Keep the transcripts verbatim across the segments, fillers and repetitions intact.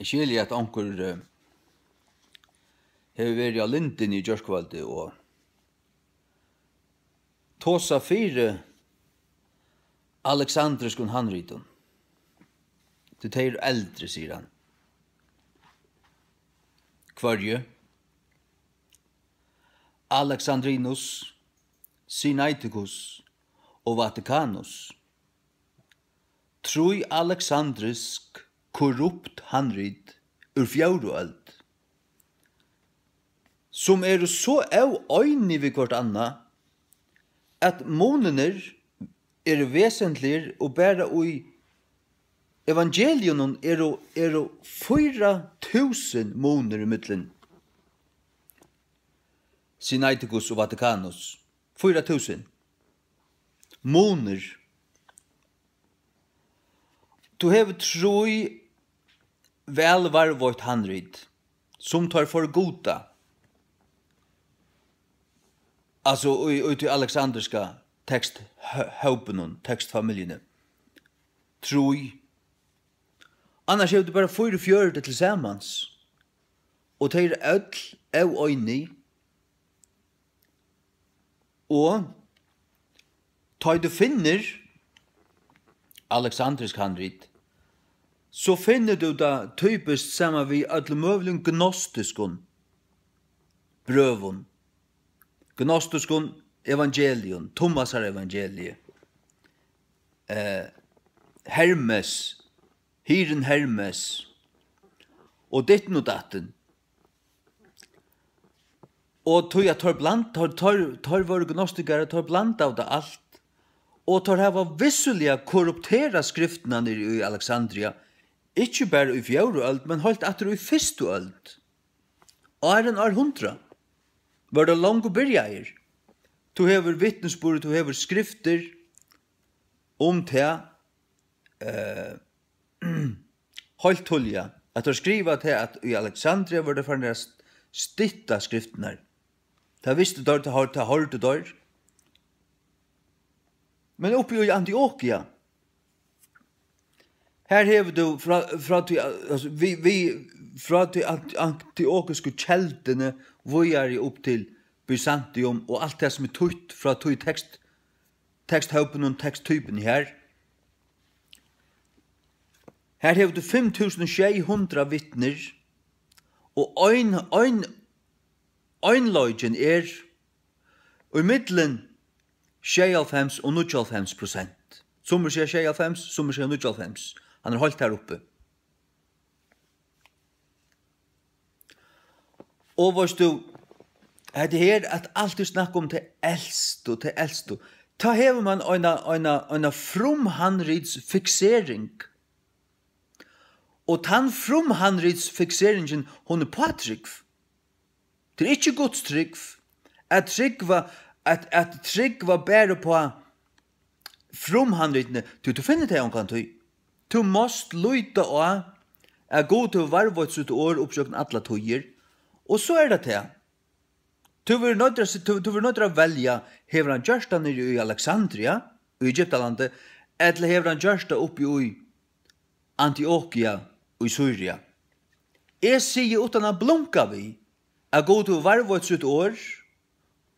Eg skilji, at onkur, eh, hevur verið á Lindini í gjárkvøldið og tosað fyri aleksandriskum handritum. Tí tey eru eldri, sigur hann. Hvørji? Alexandrinus, Sinaiticus og Vaticanus. Trý aleksandrisk korrupt handrit úr fjórðu øld, sum eru so óeinig við hvørt annað, at munirnir eru vesentligir, og bara í evangeliunum eru, eru fýra túsund munir ímillum Sinaiticus og Vaticanus. Fýra túsund. Munir. Tú hevur trý væl varðveitt handrit, sum teir forguda. Altso, í, í tí aleksandriska tekst, hø-, hópinum, tekstfamiljuni. Trý. Annars hevur tú bara fýraogfjøruti til samans. Og tey eru øll óeinig. Og tá ið tú finnur aleksandrisk handrit, so finnur tú tað typiskt saman við øllum møguligum gnostiskum brøvum, gnostiskum evangelium, Thomasar evangelii, eh, Hermes, hirðin Hermes, og ditten og datten. Og tí at teir bland-, teir, teir, teir vóru gnostikarar, teir blandaðu tað alt, og teir hava vissuliga korrupterað skriftirnar niðri í Alexandria, ikki bara í fjórðu øld, men heilt aftur í fyrstu øld. Áðrenn ár hundrað vóru teir longu byrjaðir. Tú hevur vitnisburð, tú hevur skriftir um tað, eh, heilt tíðliga, at teir skriva tað, at í Alexandria vóru teir farnir at st-, stytta skriftirnar. Tað vistu teir, tað hoyr-, tað hoyrdu teir. Men uppi í Antiokia, har hevur tú frá, frá tí, altso, við, við, frá tí ant-, antiokisku kelduni víðari upp til Byzantium og alt tað sum er týtt frá tí tekst, teksthópinum, teksttypuni her. Har hevur tú fimm túsund og sjey hundrað vitnir, og ein, ein, einleikin er í millum sjeyoghálvfems og níggjuoghálvfems prosent. Summir siga sjeyoghálvfems, summir siga níggjuoghálvfems. Hann er heilt har uppi. Og veitst tú, hetta her, at altíð snakka um tey elstu, tey elstu, tá hevur mann eina, eina, eina frumhandritsfiksering. Og tann frumhandritsfikseringin, hon er pátrúgv. Tað er ikki Guds trúgv at trúgva, at, at trúgva bara upp á frumhandritini, tí tú finnur tey ongantíð. Tú mást líta á, at Gud hevur varðveitt sítt orð upp gjøgnum allar tíðir, og so er tað tað. Tú verður noyddur at, tú, tú verður noyddur at velja, hevur hann gjørt tað niðri í Alexandria, í Egyptalandi, ella hevur hann gjørt tað uppi í Antiokia í Sýria? Eg sigi uttan at blunka við, at Gud hevur varðveitt sítt orð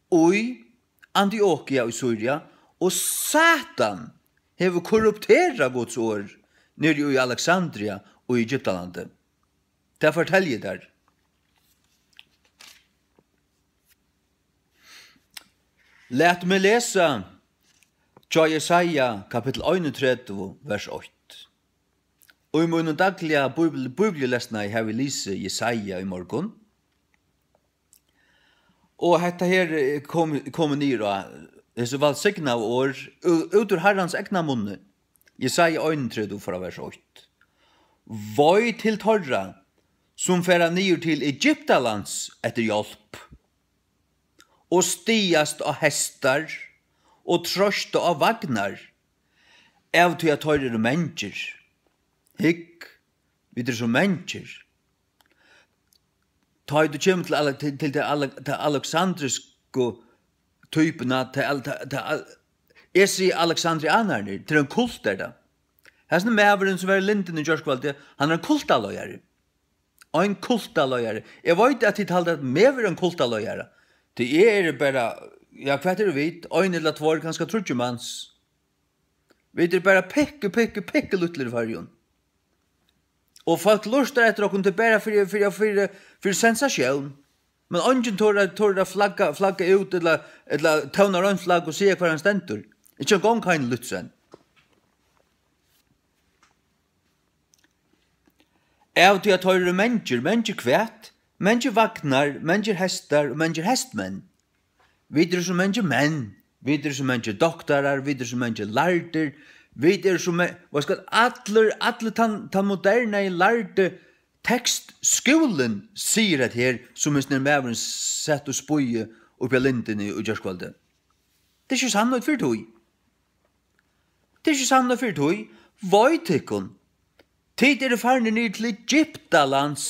í Antiokia í Sýria, og Satan hevur korrupterað Guds orð niðri í Alexandria í Egyptalandi. Tað fortelji eg tær. Lat meg lesa hjá Jesaja kapittul einogtretivu, vers eitt. Og í mínum dagliga bíbel-, bíbliulesnaði havi eg lisið Jesaja í morgun. Og hetta her er kom-, komið niður á hesi vælsignaðu orð ú-, út úr Harrans egna munni. Jesaja einogtretivu frá vers eitt. Vei til teirra, sum fara niður til Egyptalands eftir hjálp, og stigast á hestar og troysta á vagnar, av tí at teir eru mangir. Hygg, vit eru so mangir. Tá ið tú kemur til Ale-, til, til ta Ale-, ta aleksandrisku typuna, ta Al-, ta, ta Al-, eg sigi aleksandrianarnir, tað er ein kult, er tað. Hasin maðurin, sum var í Lindini í gjárkvøldið, hann er ein kultaleiðari. Ein kultaleiðari. Eg veit, at tit halda, at meg verður ein kultaleiðara. Tí eg eri bara, ja, hvat eru vit? Ein ella tveir, kanska tríggir mans. Vit eru bara pikku, pikku, pikku lítlir í Føroyum. Og fólk lurtar eftir okkum, tað er bara fyri, fyri, fyri, fyri sensatión. Men eingin torir, torir at flagga, flagga út, ella, ella tóna reint flagg og siga, hvar hann stendur. Ikki eingong Heini Lützen. Av tí at teir eru mangir, mangir hvat? Mangir vagnar, mangir hestar og mangir hestmenn. Vit eru so mangir menn, vit eru so mangir doktarar, vit eru so mangir lærdir, vit eru so ma-, hvat skal, allur, allur tann, tann modernaði lærdi tekstskúlin sigur at her, sum hesin her maðurin sat og spýði uppi á Lindini í gjárkvøldið. Tað er ikki sannheit fyri tí. Tað er ikki sannheit fyri tí. Vei tykkum. Tit eru farnir niður til Egyptalands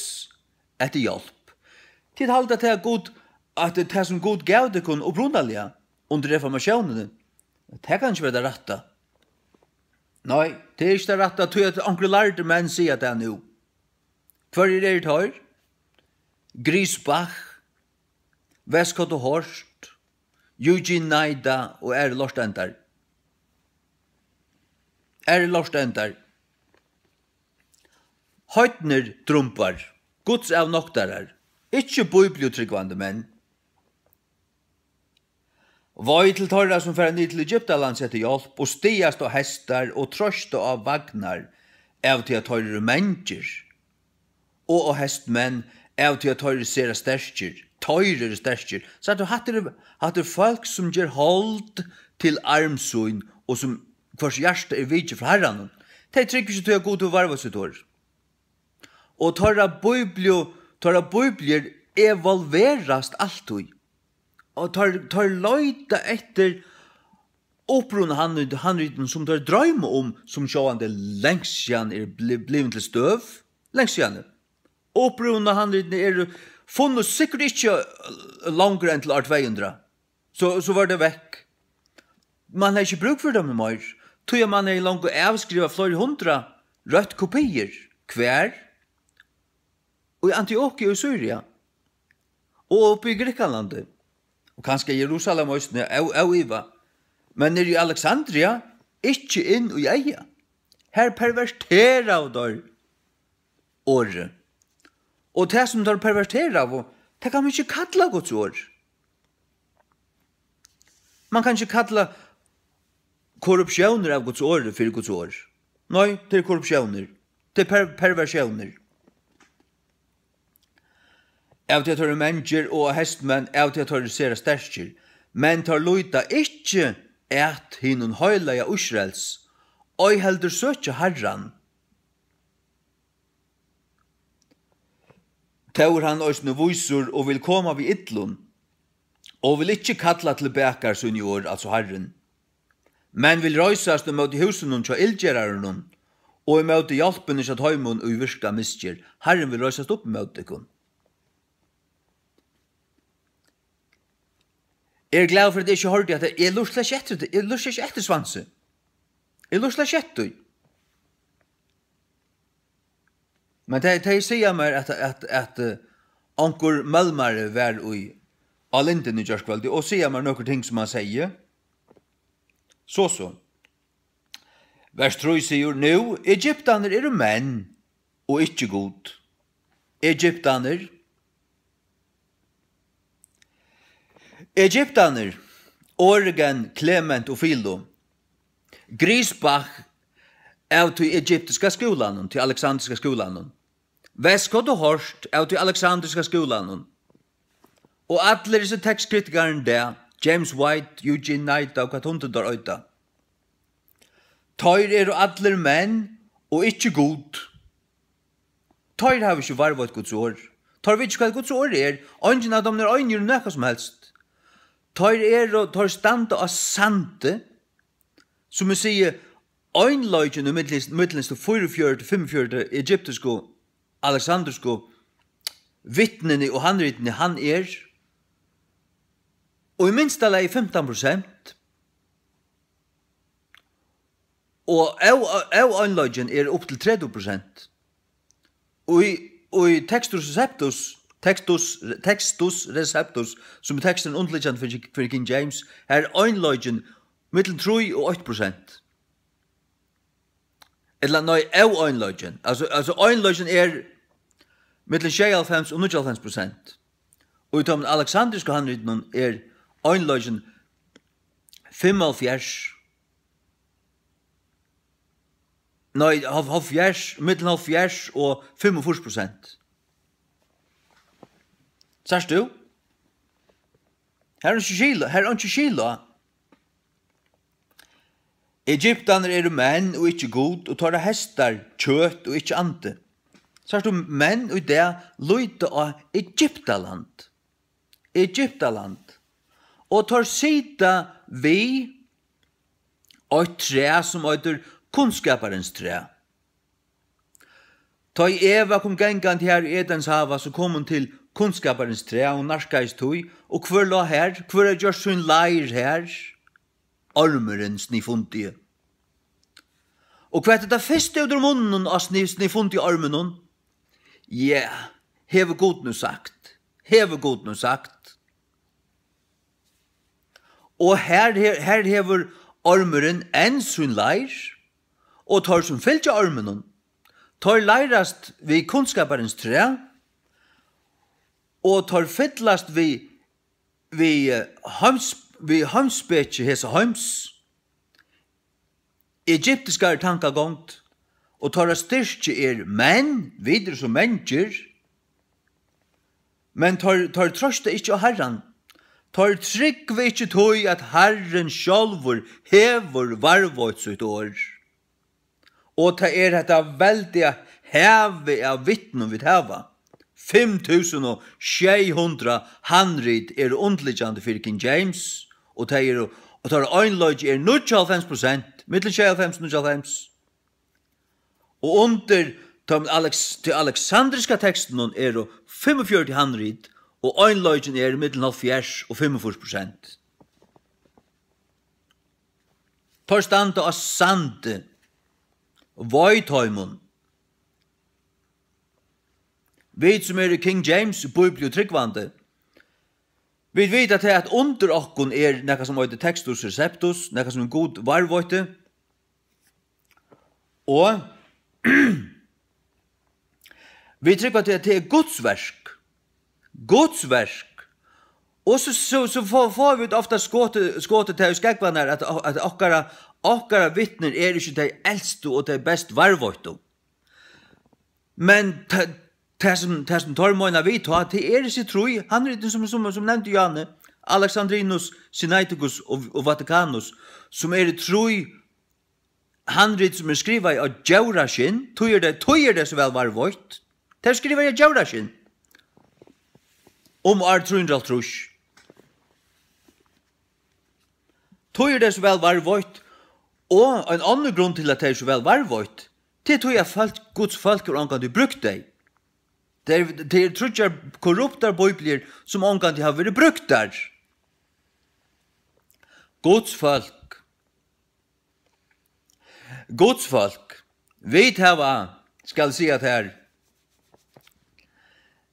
eftir hjálp. Tit halda, at tað er Gud, at tað, sum Gud gav tykkum upprunaliga undir reformatiónini, tað kann ikki vera tað rætta. Nei, tað er ikki tað rætta, tí at onkrir lærdir menn siga tað nú. Hvørjir eru teir? Griesbach, Westcott og Hort, Eugene Nida og aðrir lortendar. Aðrir lortendar. Heidnir drumbar, Guds avnoktarar, ikki bíbliutrúgvandi menn. Vei til teirra, sum fara niður til Egyptalands eftir hjálp og stigast á hestar og troysta á vagnar, av tí at teir eru mangir, og á hestmenn, av tí at teir eru sera sterkir. Teir eru sterkir. Sært tú, hatta eru, hatta eru fólk, sum ger hold til arm sín, og sum hvørs hjarta er vikið frá Harranum. Tey trúgva ikki, tí at Gud hevur varðveitt sítt orð. Og teirra bíbliu-, teirra bíbliur evolverast altíð. Og teir, teir leita eftir upprunahandrit-, handritum, sum teir droyma um, sum sjálvandi langt síðan er bli-, blivin til støv. Langt síðani. Upprunahandritini eru funnu sikkurt ikki, eh, longur enn til ár tvey hundrað. So, so var tað vekk. Man hevði ikki brúk fyri teimum meir, tí at man hevði longu avskrivað fleiri hundrað røtt kopiir. Hvar? Í Antiokia í Syria, og uppi í Grikkalandi, og kanska Jerusalem eisini, ó-, óivað. Men niðri í Alexandria, ikki inn í eygað. Har perverteraðu teir orðið. Og tað, sum teir perverteraðu, tað kann man ikki kalla Guds orð. Man kann ikki kalla korruptiónir av Guds orði fyri Guds orð. Nei, tað er korruptiónir. Tað er per-, perversiónir. Av tí at teir eru mangir og á hestmenn, av tí at teir eru sera sterkir. Men teir líta ikki at hinum heilaga Ísraels, ei heldur søkja Harran. Tó er hann eisini vísur og vil koma við illum, og vil ikki kalla til bakar síni orð, altso Harrin, men vil reisast ímóti húsunum hjá illgerðarunum, og ímóti hjálpini hjá teimum, ið virka misgerð. Harrin vil reisast upp ímóti tykkum. Eg eri glaður fyri, at eg ikki hoyrdi hatta. Eg lurti slett ikki eftir tí. Eg lurti ikki eftir Svansi. Eg lurti slett ikki eftir tí. Men tey, tey siga mær, at, at, at, eh, onkur málmari var í, á Lindini í gjárkvøldið, og siga mær nøkur ting, sum hann segði. So, so. Vers trý sigur: "Nú, Egyptarnir eru menn og ikki Gud." Egyptarnir. Egyptarnir, Origen, Klement og Filo. Griesbach av tí egyptiska skúlanum, tí aleksandriska skúlanum. Westcott og Hort av tí aleksandriska skúlanum. Og allir hesir tekstkritikararnir í dag, James White, Eugene Nida og hvat hundin teir eita. Teir eru allir menn og ikki Gud. Teir hava ikki varðveitt Guds orð. Teir vita ikki, hvat Guds orð er. Eingin av teimum er einir um nakað sum helst. Teir eru, teir standa á sandi, sum eg sigi, einleikin í millum, millum fýraogfjøruti, fimmogfjøruti egyptisku, aleksandrisku vitnini og handritini, hann er, og í minsta lagi fimtan prosent, og ó-, óeinleikin er upp til tretivu prosent. Og í í Textus Receptus, Textus, Textus Receptus, sum er teksturin undirliggjandi fyri, fyri King James, har er einleikin millum trý og eitt prosent. Ella nei, óeinleikin. Altso, altso einleikin er millum sjeyoghálvfems og níggjuoghálvfems prosent. Og í teimum aleksandrisku handritunum er einleikin fimmoghálvfjerðs, nei, hálv-, hálvfjerðs, millum hálvfjerðs og fimmogfýrs prosent. Sært tú? Har er einki skil, har er einki skil á. Egyptarnir eru menn og ikki Gud, og teirra hestar kjøt og ikki andi. Sært tú, menn í dag líta á Egyptaland. Egyptaland. Og teir sita við eitt træ sum eitur kunnskaparins træ. Tá ið Eva kom gangandi har í Edens hava, so kom hon til kunnskaparins træ, hon nærkaðist tí, og hvør lá har? Hvør hevði gjørt sín leir har? Ormurin, sniðfundigi. Og hvat er tað fyrsta út úr munninum á snið-, sniðfundiga orminum? Ja, hevur Gud nú sagt. Hevur Gud nú sagt. Og her, her, her hevur ormurin enn sín leir, og teir sum fylgja orminum, teir leirast við kunnskaparins træ, og teir fyllast við, við, eh, heims-, við heimspeki hesa heims, egyptiskari tankagongd, og teirra styrki er menn, vit eru so mangir, men teir, teir treysta ikki á Harran. Teir trúgva ikki tí, at Harrin sjálvur hevur varðveitt sítt orð. Og tað er hetta veldiga havið av vitnum, vit hava. Fimm túsund og sjey hundrað handrit eru undirliggjandi fyri King James, og tey eru, og teirra einleiki er níggjuoghálvfems prosent, millum sjeyoghálvfems og níggjuoghálvfems. Og undir teimum Alex-, tí aleksandriska tekstunum eru fimmogfjøruti handrit, og einleikin er millum hálvfjerðs og fimmogfýrs prosent. Teir standa á sandi, vei teimum. Vit sum eru King James Bíbliutrúgvandi, vit vita tað, at undir okkum er nakað sum eitur Textus Receptus, nakað sum Gud varðveitti. Og vit trúgva til, at tað er Guds verk. Guds verk. Og so, so, so fáa, fáa vit ofta skotið, skotið tað í skógvarnar, at, at okkara, okkara vitnir eru ikki tey elstu og tey best varðveittu. Men ta-, tað sum, tað sum teir meina við tá, tað er hesi trý handritin sum, sum, sum nevndi Jane, Alexandrinus, Sinaiticus og, og Vaticanus, sum eru trý handrit sum er skrivað á djóraskinn, tí er tað, tí er tað so væl varðveitt. Tað er skrivað á djóraskinn um ár trý hundrað og hálvtrýss. Tí er tað so væl varðveitt, og ein onnur grund til, at tað er so væl varðveitt, tað er tí, at fólk, Guds fólk hevur ongantíð brúkt tey. Tað er, tað er tríggjar korruptar bíbliur, sum ongantíð hava verið brúktar. Guds fólk. Guds fólk. Vit hava, skal eg siga tær,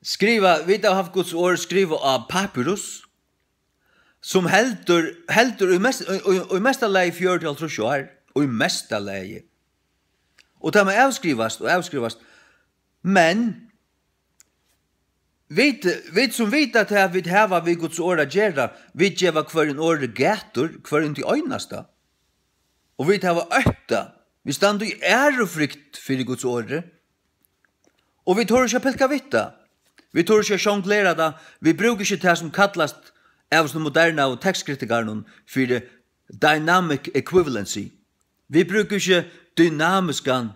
skriva, vit hava havt Guds orð skrivað á papyrus, sum heldur, heldur í mest-, í, í, í mesta lagi fjøruti, hálvtrýss ár, í mesta lagi. Og tað má avskrivast og avskrivast. Men vit, vit sum vita tað, at vit hava við Guds orð at gera, vit geva hvørjum orði gætur, hvørjum tí einasta. Og vit hava ótta, vit standa í ærufrykt fyri Guds orði. Og vit tora ikki at pilka við tað. Vit tora ikki at sjonglera tað. Vit brúka ikki tað sum kallast av hesum modernaðu tekstkritikarunum fyri dynamic equivalency. Vit brúka ikki dynamiskan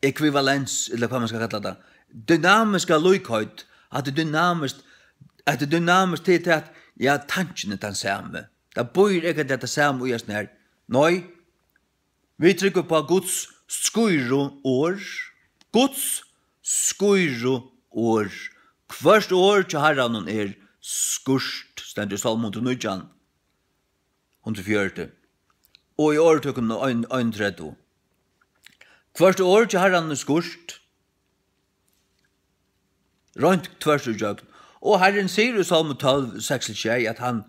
ekvivalens, ella hvat man skal kalla tað. Dynamiska líkheit, at tað er dynamiskt, at tað er dynamiskt, tað er tað, at, ja, tankin er tann sami. Tað býr akkurát tað sama í hasum her. Nei, vit trúgva upp á Guds skýru orð. Guds skýru orð. Hvørt orð hjá Harranum er skýrt, stendur í Sálm hundrað og nítjan, hundrað og fjøruti. Og í Orðtøkunum ein, einogtretivu. Hvørt orð hjá Harranum er skýrt. Roynt tvørtur ígjøgn. Og Harrin sigur í Sálmi tólv, seks til sjey, at hann,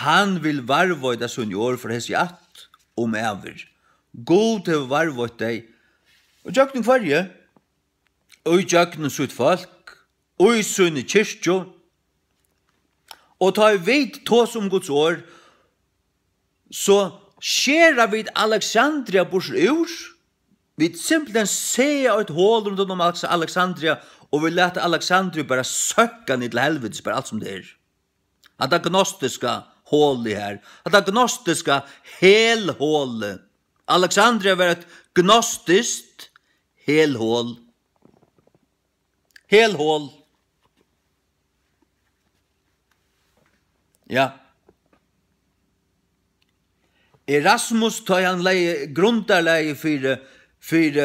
hann vil varðveita síni orð frá hesi ætt um ævir. Gud hevur varðveitt tey. Og gjøgnum hvørji? Og í gjøgnum sítt fólk, og í síni kirkju. Og tá ið vit tosa um Guds orð, so skera vit Alexandria burtur úr. Vit simpelthen saga eitt hol rundan um Alex-, Alexandria, og vit lata Alexandria bara søkka niður til helvitis, bara alt sum tað er. Hatta gnostiska holið her, hatta gnostiska helholið. Alexandria var eitt gnostiskt helhol. Helhol. Ja. Erasmus, tá hann legði grundarlagið fyri, fyri,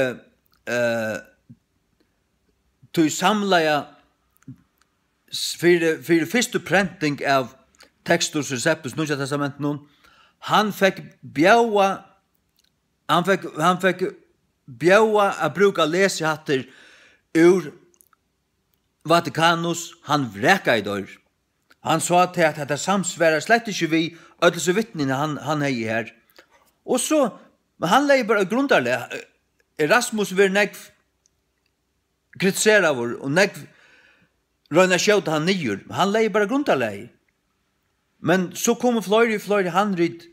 eh, tí samlaða, fyri, fyri fyrstu prenting av Textus Receptus, Nýggja Testamentinum, hann fekk bjóða, hann fekk, hann fekk bjóða at brúka lesihattir úr Vatikanus, hann vrakaði teir. Hann sá til, at hetta samsvarar slett ikki við øll hesi vitnini, hann, hann hevði her. Og so, men hann legði bara grundarlag. Erasmus verður nógv kritiseraður, og nógv royna at skjóta hann niður. Hann legði bara grundarlagið. Men so komu fleiri og fleiri handrit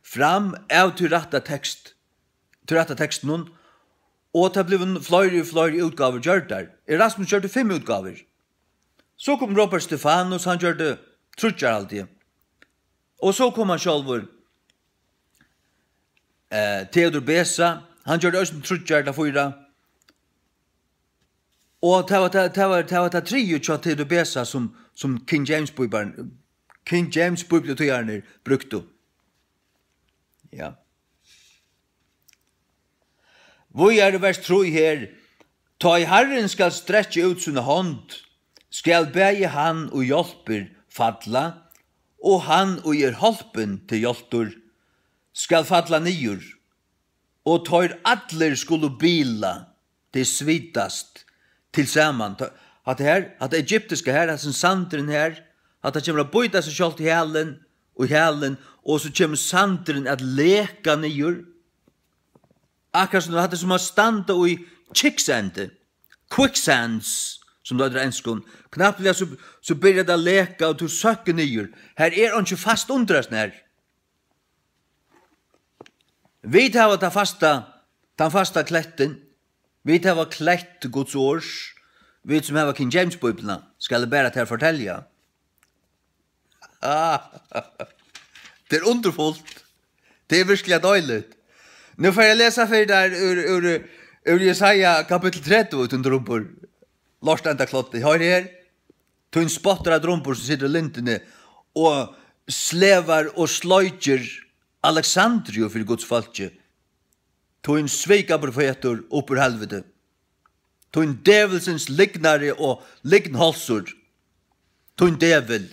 fram av tí rætta tekst, tí rætta tekstinum, og tað blivu fleiri og fleiri útgávur gjørdar. Erasmus gjørdi fimm útgávur. So kom Robert Stefanus, hann gjørdi tríggjar, haldi eg. Og so kom hann sjálvur, eh, Theodor Beza, hann gjørdi eisini tríggjar ella fýra. Og tað var tað, tað var, tað var tað triðju hjá Theodor Beza, sum, sum King James Bíbelin, King James Bíbliutýðararnir brúktu. Ja. Víðari vers trý her. Tá ið Harrin skal strekkja út sína hond, skal bæði hann, ið hjálpir, falla, og hann, ið er hálpin til hjálpar, skal falla niður, og teir allir skulu bila, tey svitast, til saman. Tá, hatta her, hatta egyptiska her, hasin sandurin her, hatta kemur at bíta seg sjálvt í hælin, og í hælin, og so kemur sandurin at leka niður. Akkurát sum hatta er sum at standa í kiksendi, quicksands, sum tað eitur á enskum. Knappliga so, so byrjar tað at leka, og tú søkkur niður. Her er einki fast undir hasum her. Vit hava tað fasta, tann fasta klettin. Vit hava klett Guds orðs. Vit sum hava King James Bíbliuna, skal eg bara tær fortelja. Ah, tað er undurfult. Tað er virkuliga deiligt. Nú fari eg at lesa fyri tær úr, úr, úr Jesaja kapittul tretivu, tú drumbur. Lort enda kloddi. Hoyr her. Tín spottara drumbur, sum situr í lindini og slevar og sleikir Alexandriu fyri Guds fólki. Tín svikaprofetur upp úr helviti. Tín djevulsins lygnari og lygnholsur. Tín djevul.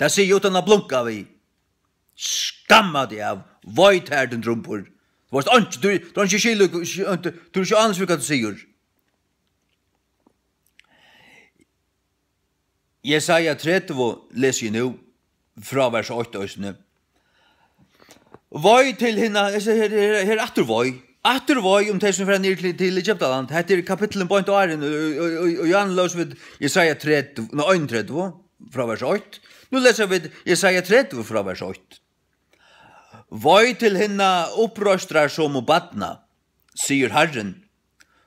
Tað sigi eg uttan at blunka við. Skamma teg av. Veit her, tín drumbur. Tú veitst einki, tú, tú hevur ikki skil, tú, tú, tú hevur ikki ánilsi, hvat tú sigur. Jesaja tretivu lesi eg nú, frá vers eitt eisini. Vei til hinna, her, her, her, her aftur vei. Aftur vei um tey, sum fara niður til, til Egyptaland. Hetta er kapitulin beint áðrenn, og, og, og, og Johan lósu vit Jesaja tretivu, nei, einogtretivu, frá vers eitt. Nú lesa vit Jesaja tretivu frá vers eitt. Vei til hinna uppreistrarsomu barna, sigur Harrin,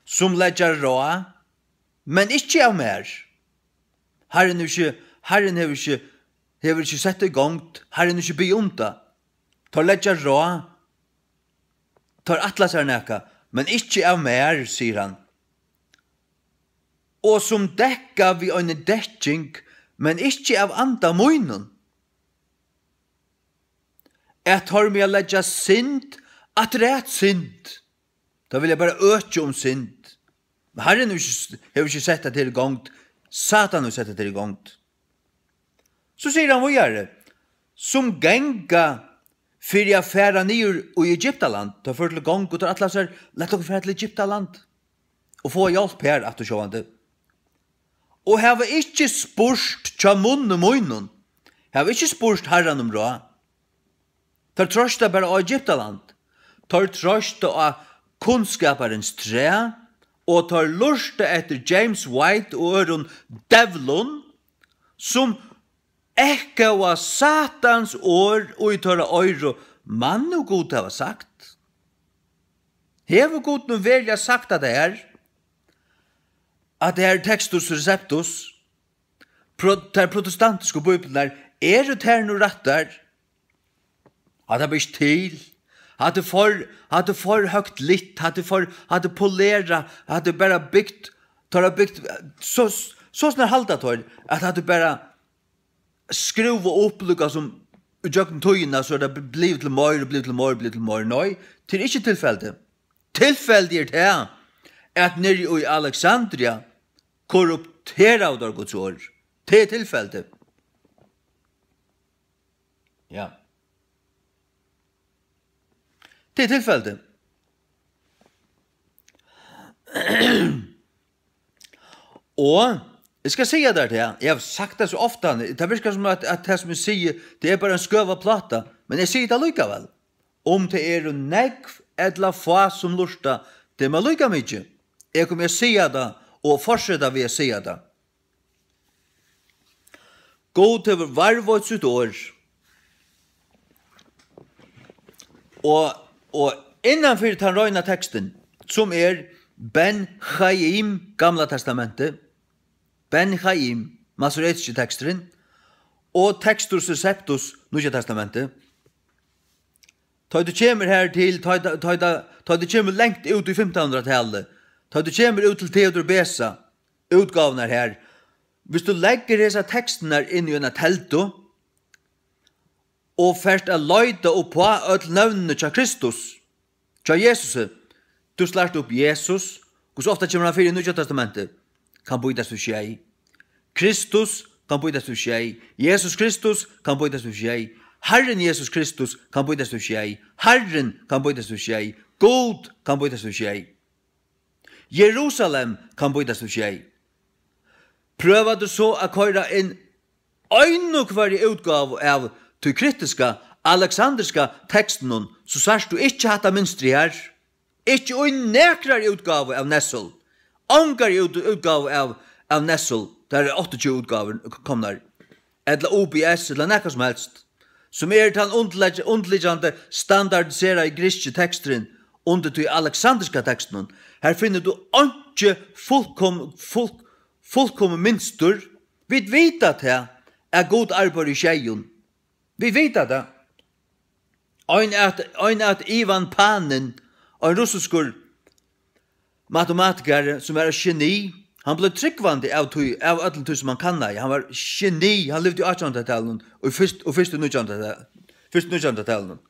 sum leggja ráð, men ikki av mær. Harrin hevur ikki, Harrin hevur ikki, hevur ikki sett í gongd, Harrin hevur ikki biðið um tað. Teir leggja ráð, teir ætla sær nakað, men ikki av mær, sigur hann. Og sum dekka við eini dekking, men ikki av anda mínum. At teir mega leggja synd afturat synd. Teir vilja bara økja um synd. Men Harrin hevur ikki, hevur ikki sett tað her í gongd. Satan hevur sett tað her í gongd. So sigur hann víðari, sum ganga fyri at fara niður í Egyptaland. Teir fóru til gongu, teir ætlaðu sær, lat okkum fara til Egyptaland og fáa hjálp har aftur sjálvandi. og hava ikki spurt hjá munni mínum, hava ikki spurt Harran um ráð. Teir troysta bara á Egyptaland. Teir troysta á kunnskaparins træ, og teir lurta eftir James White og øðrum djevlum, sum ekkaðu Satans orð í teirra oyru. Man nú Gud hava sagt? Hevur Gud nú veruliga sagt at tað her, at tað her Textus Receptus, pro-, tær protestantisku bíbliurnar, eru tær nú rættar? Hatta ber ikki til. Hatta er for, hatta er for høgt lit, hatta er for, hatta er polerað, hatta er bara bygt, teir hava bygt, so, so snar halda teir, at hatta er bara skrúva upp, líka sum í gjøgnum tíðina, so er tað bl-, blivið til meir og blivið til meir og blivið til meir. Nei, tað er ikki tilfeldi. Tilfeldi er tað, at niðri í Alexandria korrupteraðu teir Guds orð. Tað er tilfeldi. Ja. Tað er tilfeldi. Og eg skal siga tær tað, eg havi sagt tað so ofta, tað virkar sum at, at tað sum eg sigi, tað er bara ein skøva pláta, men eg sigi tað allíkavæl. Um tað eru nógv ella fá sum lurta, tað er mær líka mikið. Eg komi at siga tað og fortseta við at siga tað. Gud hevur varðveitt sítt orð. Og, og innan fyri tann reina tekstin, sum er Ben Chaim, Gamla Testamentið, Ben Chaim, masoretiski teksturin, og Textus Receptus, Nýggja Testamentið. Tá tú kemur her til, tá, tá, tá, tá, tá tú kemur langt út í fimtan hundrað-talið, tá tú kemur út til Theodor Beza, útgávurnar her, viss tú leggur hesar tekstirnar inn í eina teldu og fert at leita uppá øll nøvnini hjá Kristus, hjá Jesusi, tú slært upp Jesus, hvussu ofta kemur hann fyri í Nýggja Testamenti? Kann býtast í sjey. Kristus kann býtast í sjey. Jesus Kristus kann býtast í sjey. Harrin Jesus Kristus kann býtast í sjey. Harrin kann býtast í sjey. Gud kann býtast í sjey. Jerusalem kann býtast í sjey. Prøvar tú so at koyra inn einu hvørja útgávu av tí kritiska, aleksandriska tekstinum, so sært tú ikki hatta mynstrið her. Ikki í nakrari útgávu av Nessel. Ongari út-, útgávu av, av Nessel. Tað eru áttaogtjúgu útgávur komnar. Ella U B S, ella nakað sum helst. Sum er tann undirleggj-, undirliggjandi standardiseraði grikski teksturin undir tí aleksandriska tekstinum. Her finnur tú einki fullkom-, full-, fullkomið mynstur. Vit vita tað, at Gud arbeiðir í skeyum. Vit vita tað. Ein at, ein at Ivan Panin, ein russiskur matematikari, sum var eitt geni, hann bleiv trúgvandi av tí, av øllum tí, sum hann kannaði. Hann var geni, hann livdi í átjanhundraðtalinum og fyrst, og fyrst í nítjanhundraðtalinum, fyrst í nítjanhundraðtalinum.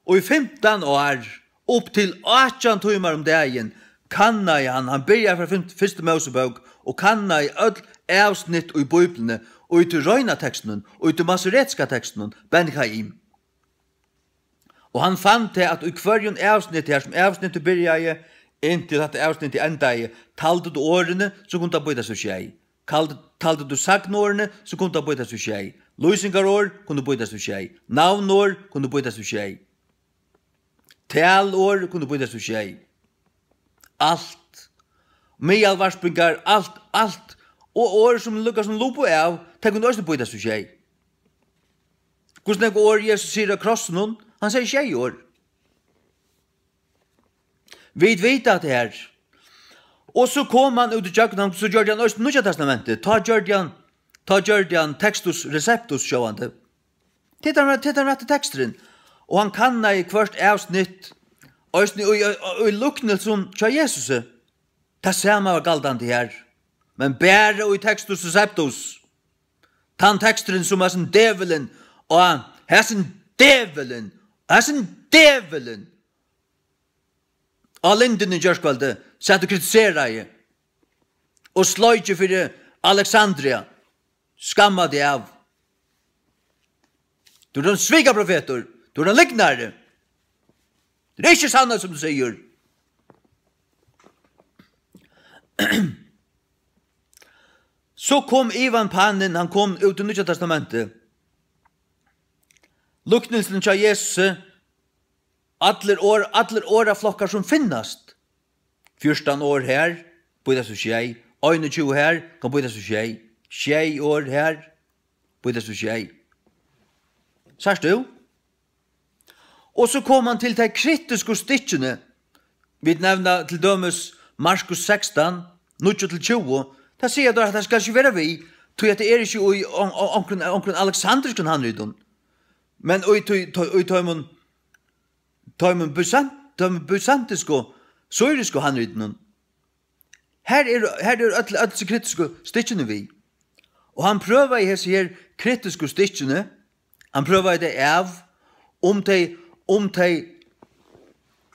Og í fimtan ár, upp til átjan tímar um dagin, kannaði hann, hann byrjaði frá fyrst-, fyrstu Mósebók og kannaði øll avsnitt í Bíbliuni, og í tí reina tekstinum, og í tí masoretiska tekstinum, Ben Chaim. Og hann fann tað, at í hvørjum avsnitti, har sum avsnittið byrjaði, inntil hatta avsnittið endaði, taldi tú orðini, so kundi tað býtast í sjey. Kald-, taldi tú sagnorðini, so kundi tað býtast í sjey. Lýsingarorð kundu býtast í sjey. Navnorð kundu býtast í sjey. Talorð kundu býtast í sjey. Alt. Miðalvarpingar, alt, alt. Og orð sum líka sum lupu av, tey kundu eisini býtast í sjey. Hvussu nógv orð Jesus sigur á krossinum? Hann segði sjey orð. Vit vita at tað er. Og so kom hann út í gjøgnum, so gjørdi hann eisini Nýggja Testamentið. Tá gjørdi hann, tá gjørdi hann Textus Receptus sjálvandi. Tað er tann, tað er tann rætti teksturin. Og hann kannaði hvørt avsnitt, eisini í, í, í líknelsum hjá Jesusi. Tað sama var galdandi her. Men bara í Textus Receptus. Tann teksturin, sum hasin djevulin, og hasin djevulin, hasin djevulin á Lindini í gjárkvøldið sat og kritiseraði og sleik fyri Alexandria. Skamma teg av. Tú ert ein svikaprofetur. Tú ert ein lygnari. Tað er ikki sannheit, sum tú sigur. So kom Ivan Panin, hann kom út í Nýggja Testamentið. Líknilsin hjá Jesusi, allir orð, allir orðaflokkar sum finnast. Fjúrtan orð her, býtast í sjey. Einogtjúgu her, kann býtast í sjey. Sjey orð her, býtast í sjey. Sært tú? Og so kom hann til tey kritisku stykkini. Vit nevna til dømis Markus sekstan, níggju til tjúgu. Tað siga teir, at tað skal ikki vera við, tí at tað er ikki í on-, on-, onkrum, onkrum aleksandriskum handritum, men í tí, tí, í teimum, teimum bysant-, teimum bysantisku, syrisku handritunum. Her eru, her eru øll, øll hesi kritisku stykkini við. Og hann prøvaði hesi her kritisku stykkini, hann prøvaði tey av, um tey, um tey,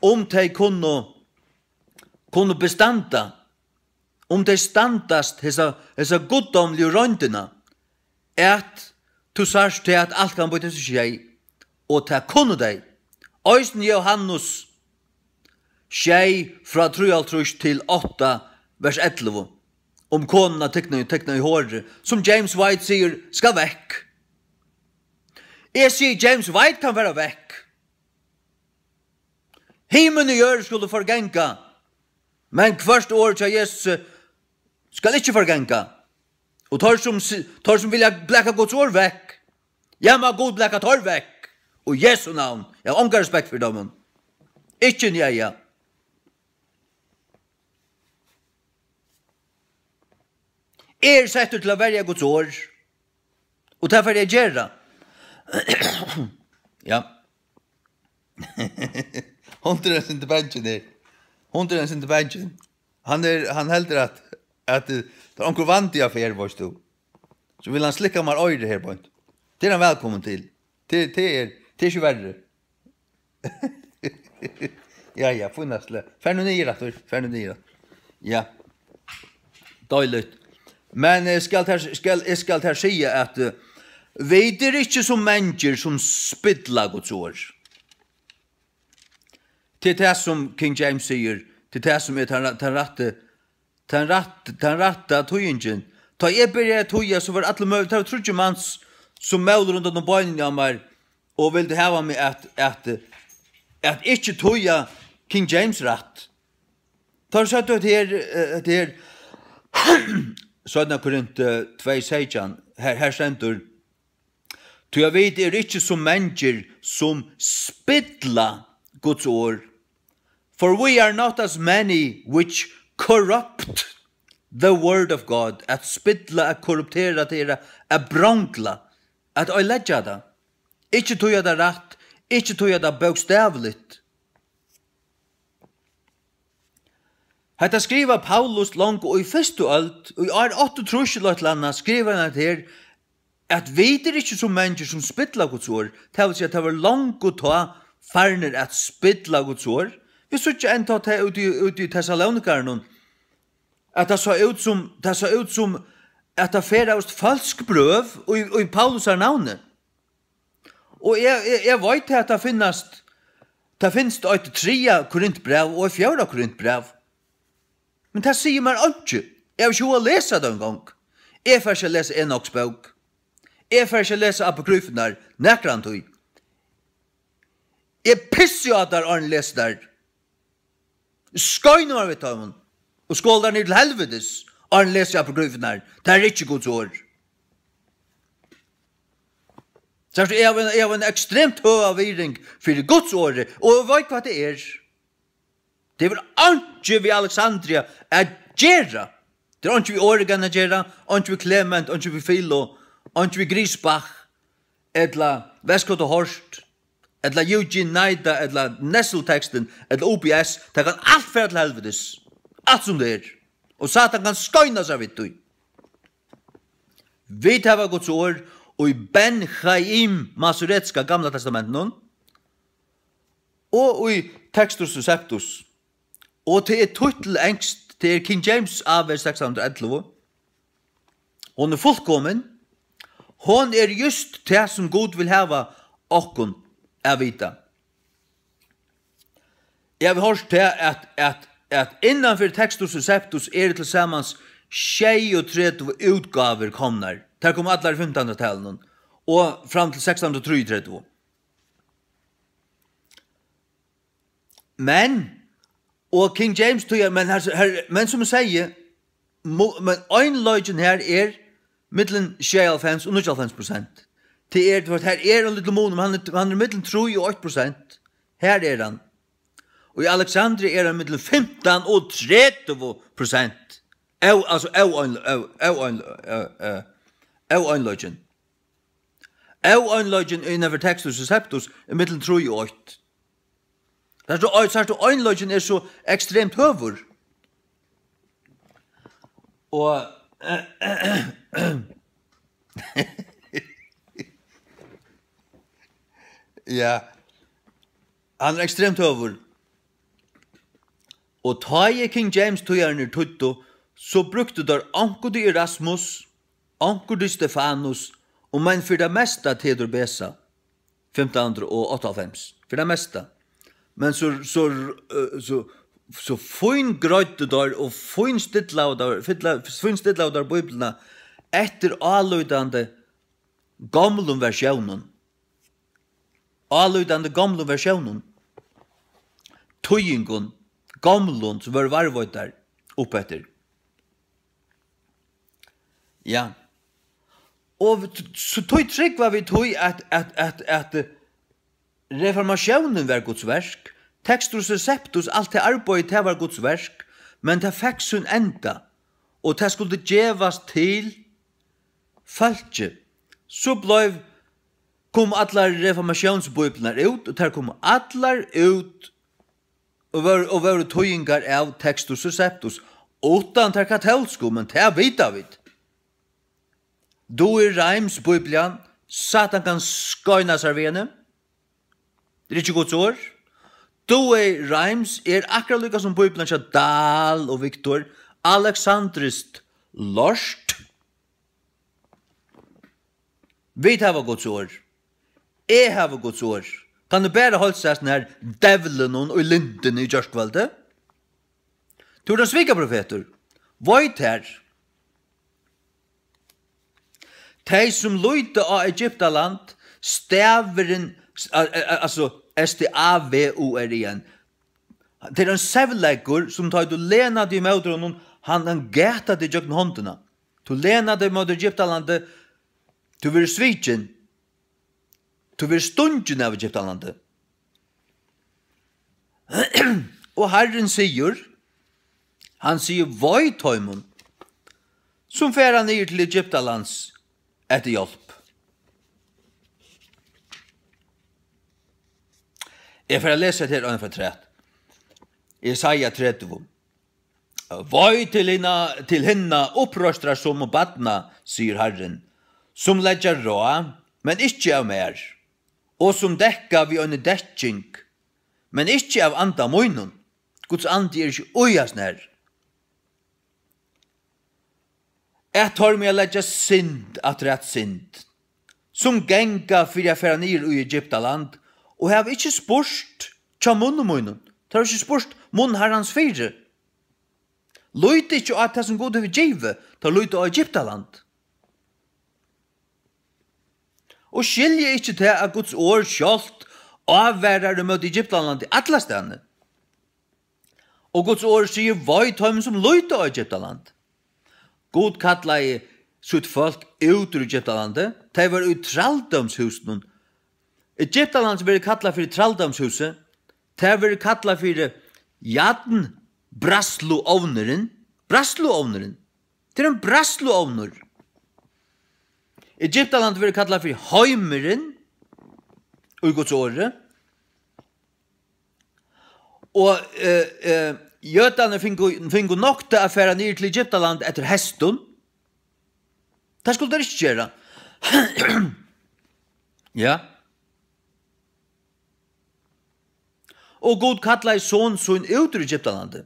um tey kunnu, kunnu bestanda, um tey standast hesa, hesa guddómligu royndina, at tú sært tað, at alt kann býtast í sjey, og tað kunnu tey. Eisini Jóhannes sjey frá trýoghálvtrýss til átta, vers ellivu, um konuna tikna, tikna í hori, sum James White sigur skal vekk. Eg sigi, James White kann fara vekk. Himmel og jørð skulu forganga, men hvørt orð hjá Jesusi skal ikki forganga. Og teir sum si-, teir sum vilja blaka Guds orð vekk, ja, má Gud blaka teir vekk. Og Jesu navn, eg havi ongan respekt fyri teimum. Ikki, ja, ja. Eg eri settur til at verja Guds orð, og tað fari eg at gera. Ja. Hundurin er sindur bangin her. Hundurin er sindur bangin. Hann er, hann heldur at, at, eh, tað er onkur vandi á ferð, veitst tú. So vil hann slikka mær oyrað her beint. Tað er hann vælkomin til. Tað, tað er, tað er ikki verri. Ja, ja, fínast. Far nú niður aftur, far nú niður aftur. Ja. Deiligt. Men, eh, skal tær, skal, eg skal tær siga at, eh, vit eru ikki so mangir sum spilla Guds orð. Tað er tað sum King James sigur, tað er tað sum er tann, tann rætti, tann rætt-, tann rætta týðingin. Tá eg byrjaði at týða, so var allir møguligir, tað var tríggir mans sum mólu rundan um beinini á mær og vildu hava meg at, at, at ikki týða King James rætt. Teir søgdu, at her, eh, at her, seinna Korint, eh, tvey seytjan, her, her stendur, tí at vit eru ikki so mangir sum spilla Guds orð. For we are not as many which corrupt the word of God. At spilla, at korruptera, tað er at, at brongla, at oyðileggja tað. Ikki týða tað rætt, ikki týða tað bókstavligt. Hetta skrivar Paulus longu í fyrstu øld, í ár áttaogtrýss ella eitt ella annað, skrivar hann hetta her, at vit eru ikki so mangir sum spilla Guds orð, tað vil siga, tað var longu tá farnir at spilla Guds orð. Vit síggja enntá tað úti, úti í Tessalonikarunum, at tað sá út sum, tað sá út sum, at tað ferðaðust følsk brøv í, í Paulusar navni. Og eg, eg, eg veit at tað finnast, tað finst eitt triðja Korintbræv og eitt fjórða Korintbræv. Men tað sigur mær einki. Eg havi ikki hug at lesa tað eingong. Eg fari ikki at lesa Enoks bók. Eg fari ikki at lesa apokryfurnar nakrantíð. Eg pissi á tær, áðrenn eg lesi tær. Skeini mær við teimum. Og skoli tær niður til helvitis, áðrenn eg lesi apokryfurnar. Tað er ikki Guds orð. Sært tú, eg havi ein, eg havi ein ekstremt høga virðing fyri Guds orði, og eg veit hvat tað er. Tað hevur einki við Alexandria at gera. Tað er einki við Origen at gera, einki við Klement, einki við Philo, einki við Griesbach, ella Westcott og Hort, ella Eugene Nida, ella Nessel-tekstin, ella O B S. Tað kann alt fara til helvitis. Alt sum tað er. Og Satan kann skeina sær við tí. Vit hava Guds orð í Ben Chaim Masoretska Gamla Testamentinum og í Textus Receptus. Og tað er týtt til enskt, tað er King James A V sekstan hundrað og ellivu. Hon er fullkomin. Hon er júst tað sum Gud vil hava okkum at vita. Eg havi hoyrt tað, at, at, at innan fyri Textus Receptus eru til samans sjeyogtretivu útgávur komnar. Tær komu allar í fimtanhundraðtalinum og fram til sekstan hundrað og trýogtretivu. Men, og King James tíðar, men her, her, men sum eg sigi, mo-, men einleikin her er millum sjeyoghálvfems og níggjuoghálvfems prosent. Tað er, tú veit, her er ein lítil munur, men hann er, hann er millum trý og eitt prosent. Her er hann. Og í Alexandria er hann millum fimtan og tretivu prosent. Av, altso, av ein, av, av ein, av, av, av einleikin. Av einleikin innan fyri Textus Receptus er millum trý og eitt. Sært tú, sært tú, einleikin er so ekstremt høgur. Og, ja, hann er ekstremt høgur. Og tá ið King James týðararnir týddu, so brúktu teir onkuntíð Erasmus, onkuntíð Stefanus, og men fyri tað mesta Theodor Beza, fimtan hundrað og áttaoghálvfems, fyri tað mesta. Men so, so, eh, so, so fíngreiddu teir og fínstillaðu teir, fylla-, fínstillaðu teir Bíbliuna eftir álítandi gomlum versjónum. Álítandi gomlum versjónum. Týðingum, gomlum, sum vóru varðveiddar uppeftir. Ja. Og t-, so tí trúgva vit tí, at, at, at, at, eh, reformatiónin var Guds verk, Textus Receptus, alt tað arbeiðið, tað var Guds verk, men tað fekk sín enda, og tað skuldi gevast til fólkið. So bleiv, kom allar reformatiónsbíbliurnar út, og tær komu allar út og vóru, og vóru týðingar av Textus Receptus, uttan tær katólsku, men tað vita vit. Douay-Rheims Bíblian, Satan kann skeina sær við henni. Tað er ikki Guds orð. Douay-Rheims er akkurát líka sum Bíblian hjá Dahl og Victor, aleksandriskt lort. Vit hava Guds orð. Eg havi Guds orð. Kann eg bara heilsa hesum her djevlinum í lindini í gjárkvøldið? Tú ert ein svikaprofetur. Veit her. Tey, sum líta á Egyptaland, stavurin, a-, a-, a-, altso, S T A V U R I N. Tað er ein sevleikur, sum tá tú lenar teg ímóti honum, hann, hann gatar teg gjøgnum hondina. Tú lenar teg ímóti Egyptalandi, tú verður svikin. Tú verður stungin av Egyptalandi. Og Harrin sigur, hann sigur, vei teimum, sum fara niður til Egyptalands eftir hjálp. Eg fari at lesa hetta her eina ferð afturat. Jesaja tretivu. Vei til hinna, til hinna uppreistrarsomu barna, sigur Harrin, sum leggja ráð, men ikki av mær, og sum dekka við eini dekking, men ikki av anda mínum. Guds andi er ikki í hasum her. At teir mega leggja synd afturat synd, sum ganga fyri at fara niður í Egyptaland, og hava ikki spurt hjá munni mínum, teir hava ikki spurt munn Harrans fyri. Líta ikki á tað, sum Gud hevur givið, teir líta á Egyptaland. Og skilja ikki tað, at Guds orð sjálvt ávarar ímóti Egyptalandi allastaðni. Og Guds orð sigur, vei teimum, sum líta á Egyptaland. Gud kallaði sítt fólk út úr Egyptalandi. Tey vóru í trældómshúsinum. Egyptaland verður kallað fyri trældómshúsið. Tað verður kallað fyri jarnbræðsluovnurin. Bræðsluovnurin. Tað er ein bræðsluovnur. Egyptaland verður kallað fyri heimurin í Guds orði. Og, eh, eh, jødarnir fingu, fingu noktað at fara niður til Egyptaland eftir hestum. Tað skuldu teir ikki gera. Ja. Og Gud kallaði son sín út úr Egyptalandi.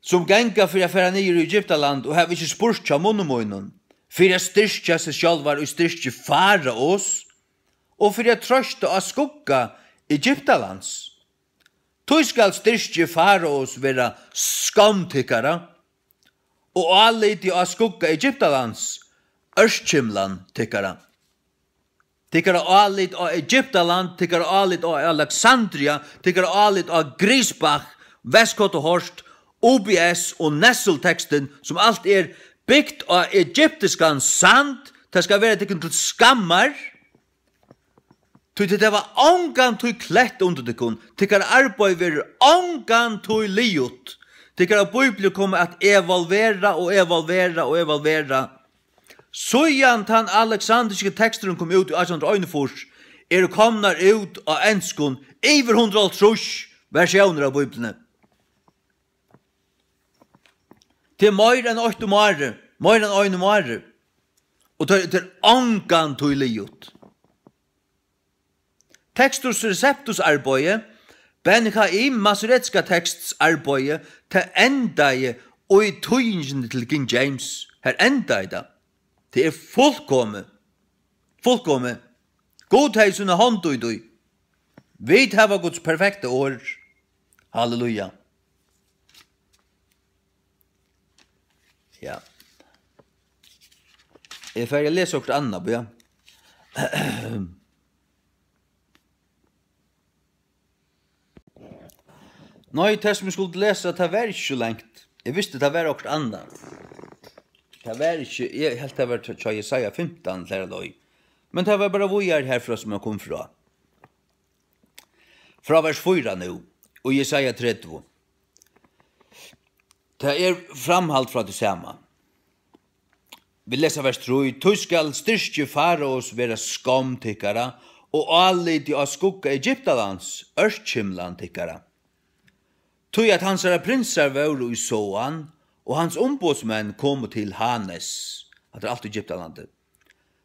Sum ganga fyri at fara niður í Egyptaland og hava ikki spurt hjá munni mínum, fyri at styrkja seg sjálvar í styrki Faraos, og fyri at trøsta á skugga Egyptalands. Tí skal styrki Faraos vera skomm tykkara, og álitið á skugga Egyptalands ørkymlan tykkara. Tykkara álit á Egyptaland, tykkara álit á Alexandria, tykkara álit á Griesbach, Westcott og Hort, O B S og Nessel-tekstin, sum alt er bygt á egyptiskan sand, tað skal vera tykkum til skammar. Tí tit hava ongantíð klett undir tykkum, tykkara arbeiði verður ongantíð liðugt. Tykkara bíbliur koma at evolvera og evolvera og evolvera. Síðan tann alexandriski teksturin kom út í átjan hundrað og einogfýrs, eru komnar út á enskum yvir hundrað og hálvtrýss versjónir av Bíbliuni. Tað er meira enn eitt um árið, meira enn ein um árið. Og tað, tað er ongantíð liðugt. Textus Receptus-arbeiði, Ben Chaim, masoretiska tekstsarbeiði, tað endaði í týðingini til King James. Har endaði tað. Tað er fullkomið. Fullkomið. Gud hevði sína hond í tí. Vit hava Guds perfekta orð. Halleluja. Ja. Eg fari at lesa okkurt annað, ja. Nei, tað sum eg skuldi lesa, tað var ikki so langt. Eg visti, tað var okkurt annað. Tað var ikki, eg helt, tað var hjá Jesaja fimtan, ella har leið. Men tað var bara víðari herfrá, sum eg kom frá. Frá vers fýra nú, og Jesaja tretivu. Tað er framhald frá tí sama. Vit lesa vers trý: Tí skal styrki Faraos vera skomm tykkara, og álitið á skugga Egyptalands ørkymlan tykkara. Tí at hansara prinsar vóru í Soan, og hans umboðsmenn komu til Hanes. Hatta er alt Egyptalandi.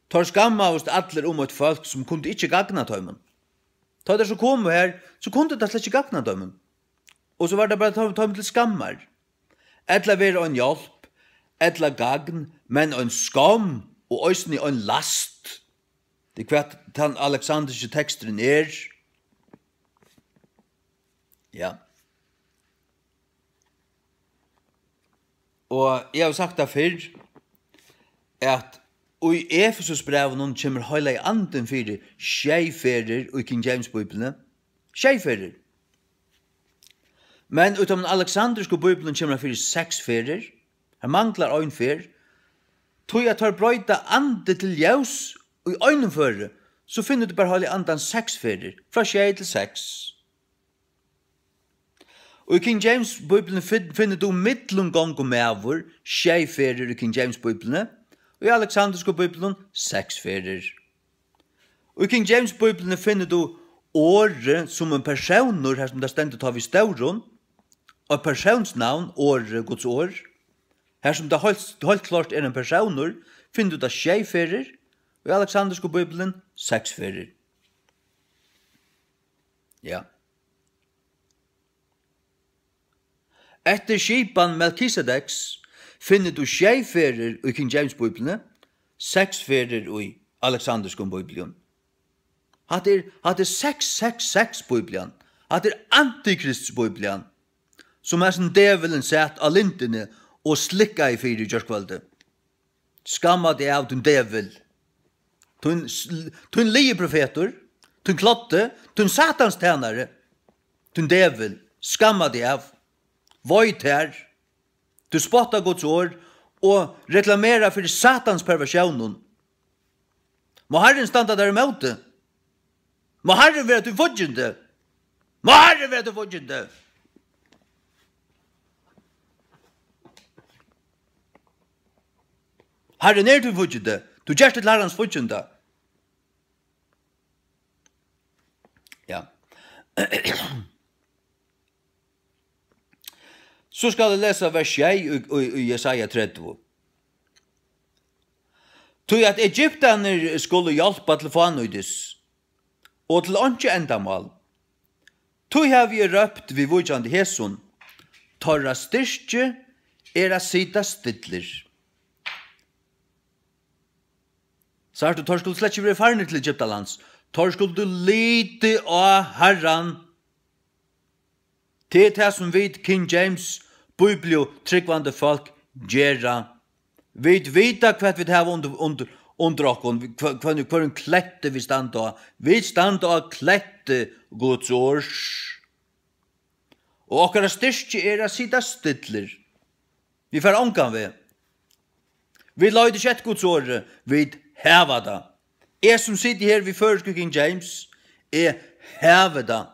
Teir skammaðust allir um eitt fólk, sum kundi ikki gagna teimum. Tá teir so komu her, so kundi tað slett ikki gagna teimum. Og so var tað bara teim, teimum til skammar. Ella vera ein hjálp, ella gagn, men ein skomm og eisini ein last. Tað er hvat tann alexandriski teksturin er. Ja. Og eg havi sagt tað fyrr, at í Efesusbrævinum kemur Heilagi Andin fyri sjey ferðir í King James Bíbliuni. Sjey ferðir. Men í teimum alexandrisku bíbliunum kemur hann fyri seks ferðir. Har manglar ein ferð. Tí at teir broyta andi til ljós í einum føri, so finnur tú bara Heilaga Andan seks ferðir, frá sjey til seks. Og í King James Bíbliuni fin-, finnur tú millumgongumaður sjey ferðir í King James Bíbliuni, og í alexandrisku Bíbliunum seks ferðir. Og í King James Bíbliuni finnur tú orðið sum ein persónur, har sum tað stendur tá við stórum, og persónsnavn, orðið, Guds orð. Har sum tað heilt, heilt klárt er ein persónur, finnur tú tað sjey ferðir, og í alexandrisku Bíbliuni seks ferðir. Ja. Eftir skipan Melkisedeks finnur tú sjey ferðir í King James Bíbliuni, seks ferðir í alexandriskum bíblium. Hatta er, hatta er seks seks seks Bíblian. Hatta er antikrists Bíblian, sum hesin djevulin sat á lindini og slikkaði fyri í gjárkvøldið. Skamma teg av, tín djevul. Tín sl-, tín ligi profetur, tín kloddi, tín satans tænari, tín djevul. Skamma teg av. Vei tær. Tú spottar Guds orð og reklamerar fyri satans perversjónum. Má Harrin standa tær ímóti. Má Harrin vera tín fíggindi. Má Harrin vera tín fíggindi. Harrin er tín fíggindi. Tú gerst til Harrans fígginda. Ja. So skal eg lesa vers sjey í, í, í Jesaja tretivu. Tí at egyptarnir skulu hjálpa til fánýtis og til einki endamál. Tí havi eg rópt viðvíkjandi hesum, teirra styrki er at sita stillir. Sært tú, teir skuldu slett ikki verið farnir til Egyptalands. Teir skuldu litið á Harran. Tað er tað, sum vit King James Bíbliutrúgvandi fólk gera. Vit vita, hvat vit hava undir, undir, undir okkum, hva-, hvønn, hvørjum kletti vit standa á. Vit standa á kletti Guds orðs. Og okkara styrki er at sita stillir. Vit fara ongan veg. Vit leita ikki eftir Guds orði, vit hava tað. Eg sum siti her við føroysku King James, eg havi tað.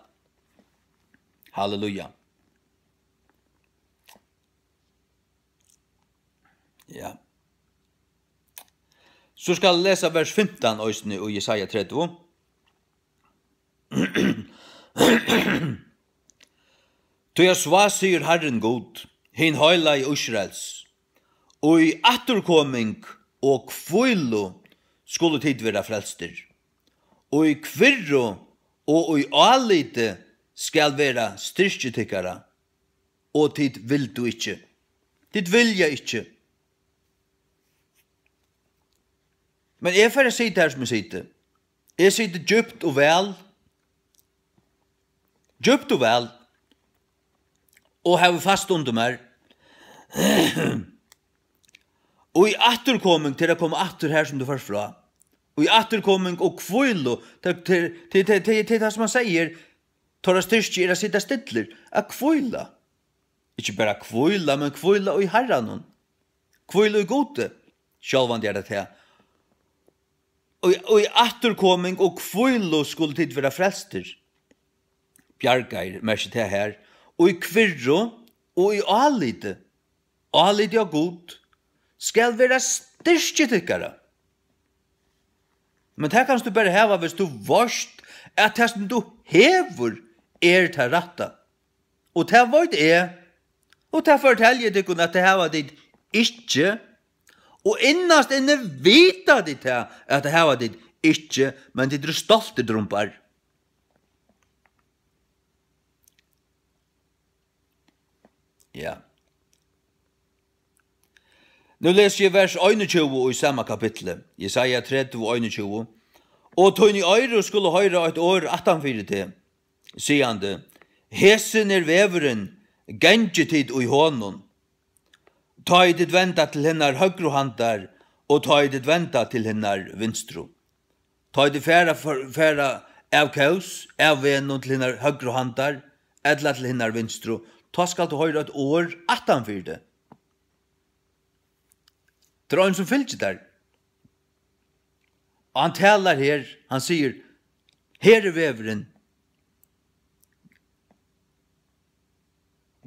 Halleluja. Ja. So skal eg lesa vers fimtan eisini í Jesaja tretivu. Tí at svá sigur Harrin Gud, hin heilagi Ísraels, í afturkoming og hvílu skulu tit vera frelstir, í kvirru og í áliti skal vera styrki tykkara, og tit vildu ikki. Tit vilja ikki. Men eg fari at sita her sum eg siti. Eg siti djúpt og væl. Djúpt og væl. Og havi fast undir mær. Og í afturkoming til at koma aftur her sum tú fórt frá. Og í afturkoming og hvílu. Til, til, til, til, til, til tað sum hann sigur. Teirra styrki er at sita stillir. At hvíla. Ikki bara hvíla, men hvíla í Harranum. Hvíla í Gudi. Sjálvandi er tað tað. Og, og í afturkoming og hvílu skulu tit vera frelstir. Bjargaðir, merkir tað her. Og í kvirru og í áliti. Áliti á Gud skal vera styrki tykkara. Men tað kanst tú bara hava, viss tú veitst, at tað, sum tú hevur, er tað rætta. Og tað veit eg, og tað fortelji eg tykkum, at tað hava tit ikki. Og innast inni vita tit tað, at tað hava tit ikki, men tit eru stoltir drumbar. Ja. Nú lesi eg vers einogtjúgu í sama kapitli, Jesaja tretivu, einogtjúgu. Og tíni oyru skulu hoyra eitt orð aftanfyri teg, sigandi: Hesin er vegurin, gangið tit í honum. Tá ið tit venda til hinnar høgru handar, og tá ið tit venda til hinnar vinstru. Tá ið tit fara, for, fara av kós, av vegnum til hinnar høgru handar, ella til hinnar vinstru, tá skalt tú hoyra eitt orð aftanfyri teg. Tað er ein sum fylgir tær. Og hann talar her, hann sigur: Her er vegurin.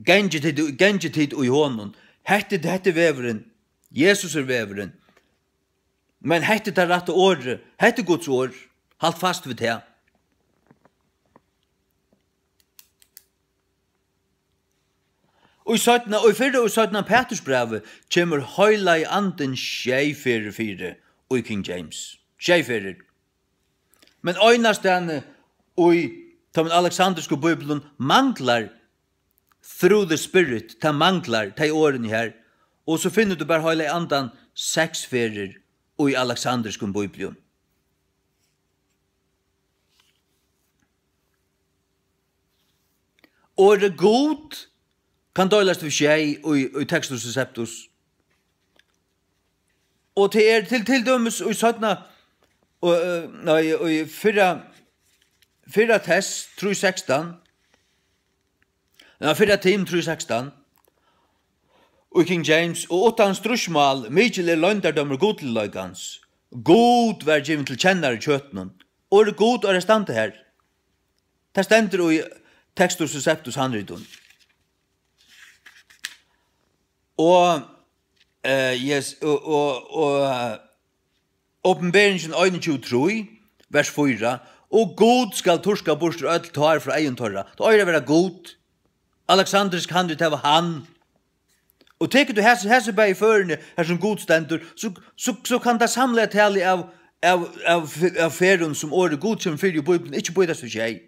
Gangið tit, gangið tit í honum. Hetta, hetta er vegurin. Jesus er vegurin. Men hetta er tað rætta orðið. Hetta er Guds orð. Halt fast við tað. Og í seinna, og í fyrra og í seinna Pætursbrævi kemur Heilagi Andin sjey ferðir fyri í King James. Sjey ferðir. Men einastaðni í teimum aleksandrisku bíbliunum manglar through the Spirit, tað manglar tey orðini her. Og so finnur tú bara Heilaga Andan seks ferðir í aleksandriskum bíblium. Orðið Gud kann deilast við sjey í, í Textus Receptus. Og tað er til, til dømis í seinna, og, eh, nei, í fyrra, fyrra Tess trý sekstan, nei, fyrra Tim trý sekstan, í King James: Og uttan stríðsmál, mikil er loyndardómur gudligleikans. Gud var givin til kennar í kjøtinum. Orðið Gud er at standa her. Tað stendur í Textus Receptus handritum. Og, eh, yes, og, og, og, eh, Opinberingin einogtjúgu trý, vers fýra: Og Gud skal turka burtur øll tár frá eygum teirra. Tað eigur at vera Gud. Aleksandrisk handrit, tað var hann. Og tekur tú hesi, hesi bæði førini, har sum Gud stendur, so, so, so kann tað samlaða talið av, av, av, av ferðum, sum orðið Gud kemur fyri í Bíbliuni, ikki býtast í sjey.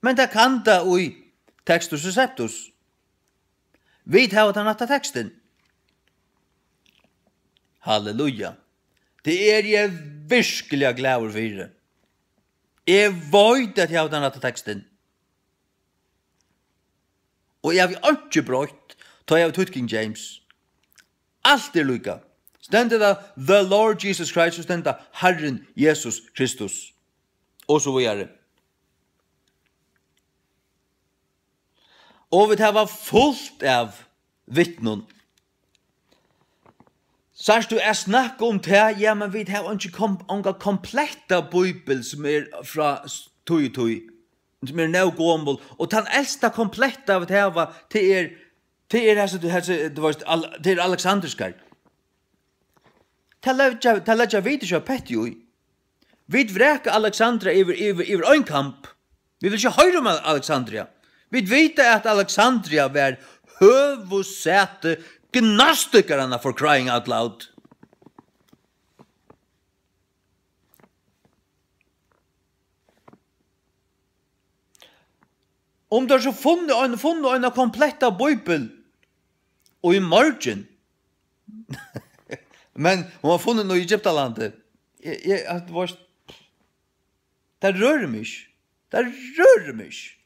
Men tað kann tað í Textus Receptus. Vit hava tann rætta tekstin. Halleluja. Tað eri eg virkiliga glaður fyri. Eg veit, at eg havi tann rætta tekstin. Og eg havi einki broytt, tá eg havi týtt King James. Alt er líka. Stendur tað "The Lord Jesus Christ", so stendur tað "Harrin Jesus Kristus". Og so víðari. Og vit hava fult av vitnum. Sært tú, eg snakka um tað, ja, men vit hava einki kom-, onga kompletta bíbel sum er frá s-, tíð í tíð, sum er nóg gomul. Og tann elsta kompletta vit hava, tað er, tað er hesi, hesi, tú veist, al-, tað er aleksandriskar. Tað leggja, tað leggja vit ikki petti í. Vit vraka Alexandria yvir, yvir, yvir ein kamp. Vit vilja ikki hoyra um Al-, Alexandria. Vit vita, at Alexandria var høvuðssæti gnostikaranna, for crying out loud. Um teir so funnu ein, funnu eina kompletta bíbel í morgin, men hon var funnin í Egyptalandi. Eg, eg, at, veist, tað rørir meg ikki. Tað rørir meg ikki.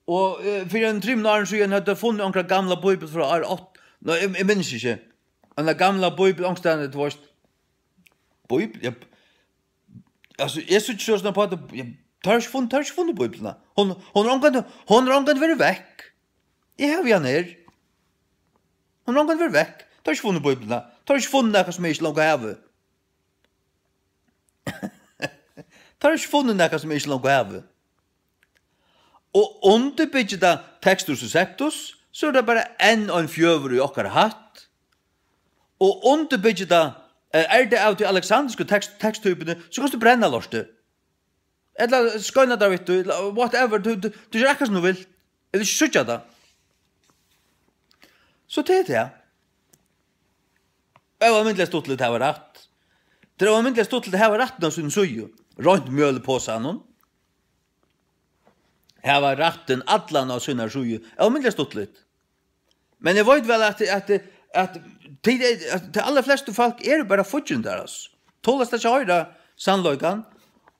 Og, eh, fyri ein trimum árum síðan høvdu teir funnið onkra gamla bíbel frá ár átta, nei, eg, eg minnist ikki. Eina gamla bíbel onkustaðni, tú veist. Bíbel, ja, altso, eg síggi so snart á tað, ja, teir hava ikki funnið, teir hava ikki funnið bíbliuna. Hon, hon er ongantíð, hon er ongantíð verið vekk. Eg havi hana her. Hon er ongantíð verið vekk. Teir hava ikki funnið bíbliuna. Teir hava ikki funnið nakað sum eg ikki longu havi. Teir hava ikki funnið nakað sum eg ikki longu havi. Og undirbyggir tað Textus Receptus, so er tað bara enn ein fjøður í okkara hatt. Og undirbyggir tað, eh, er tað av tí aleksandrisku tekst-, teksttypuni, so kanst tú brenna lortið. Ella skeina tær við tí, ella whatever, tú, tú, tú ger akkurát sum tú vilt. Eg vil ikki síggja tað. So tað er tað. Óalmindiliga stuttligt at hava rætt. Tað er óalmindiliga stuttligt at hava rættin á síni síðu. Reint mjøl í posanum. Hava rættin allan á síni síðu. Óalmindiliga stuttligt. Men eg veit væl, at, at, at, tey, at tey allarflestu fólk eru bara fíggindar, altso. Tola slett ikki at hoyra sannleikan,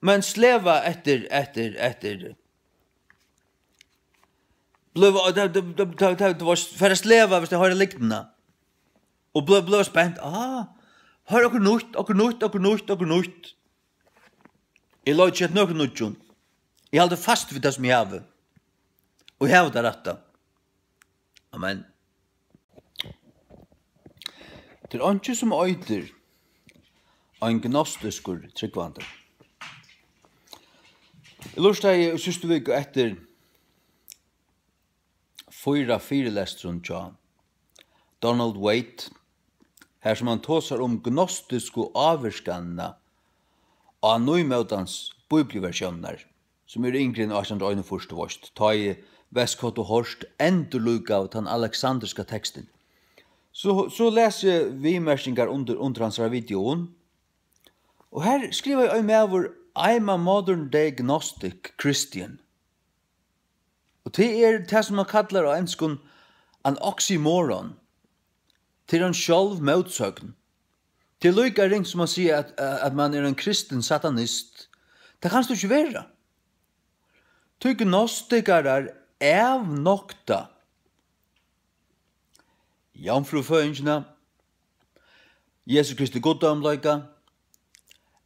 men sleva eftir, eftir, eftir. Blíva, tað, tað, tað, tað, tað, tú veitst, fara at sleva, viss tey hoyra lygnina. Og blíva, blíva spent. Ah, hoyr okkurt nýtt, okkurt nýtt, okkurt nýtt, okkurt nýtt. Eg leiti ikki eftir nøkrum nýggjum. Eg haldi fast við tað, sum eg havi. Og eg havi tað rætta. Amen. Tað er einki, sum eitur ein gnostiskur trúgvandi. Eg lurtaði í síðstu viku eftir fýra fyrilestrum hjá Donald Waite, har sum hann tosar um gnostisku ávirkanina á nýmótans bíbliuversiónirnar, sum eru yngri enn átjan hundrað og einogfýrs, tú veitst, tá ið Westcott og Hort endurlíkaðu tann aleksandriska tekstin. So, so las eg viðmerkingar undir, undir hansara videoum, og har skrivaði ein maður: "I'm a modern day Gnostic Christian." Og tað er tað, sum man kallar á enskum an oxymoron. Tað er ein sjálvmótsøgn. Tað er líka ringt sum at siga, at, at man er ein kristin satanist. Tað kanst tú ikki vera. Tí gnostikarar avnokta jomfrúføðingina, Jesu Kristi guddómleika,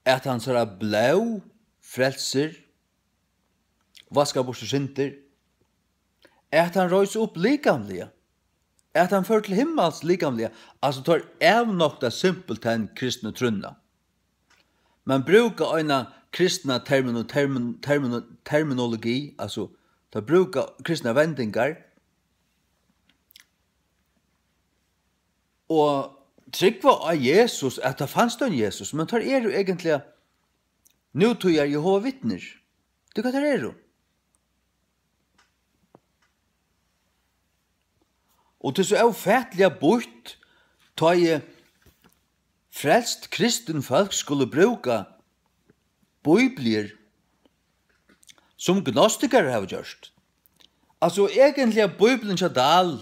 at hansara blóð frelsir, vaskar burtur syndir, at hann reis upp likamliga, at hann fór til himmals likamliga. Altso, teir avnokta simpelthen kristnu trúnna. Man brúka eina kristna termino-, termin-, termino-, terminologi, altso, teir brúka kristnar vendingar, og trúgva á Jesus, at tað fanst ein Jesus, men teir eru eigentliga nútíðar Jehova Vitnir. Tað er hvat teir eru. Og tað er so ófatiliga býtt, tá ið frelst kristin fólk skulu brúka bíbliur, sum gnostikarar hava gjørt. Altso, eigentliga Bíblian hjá Dahl,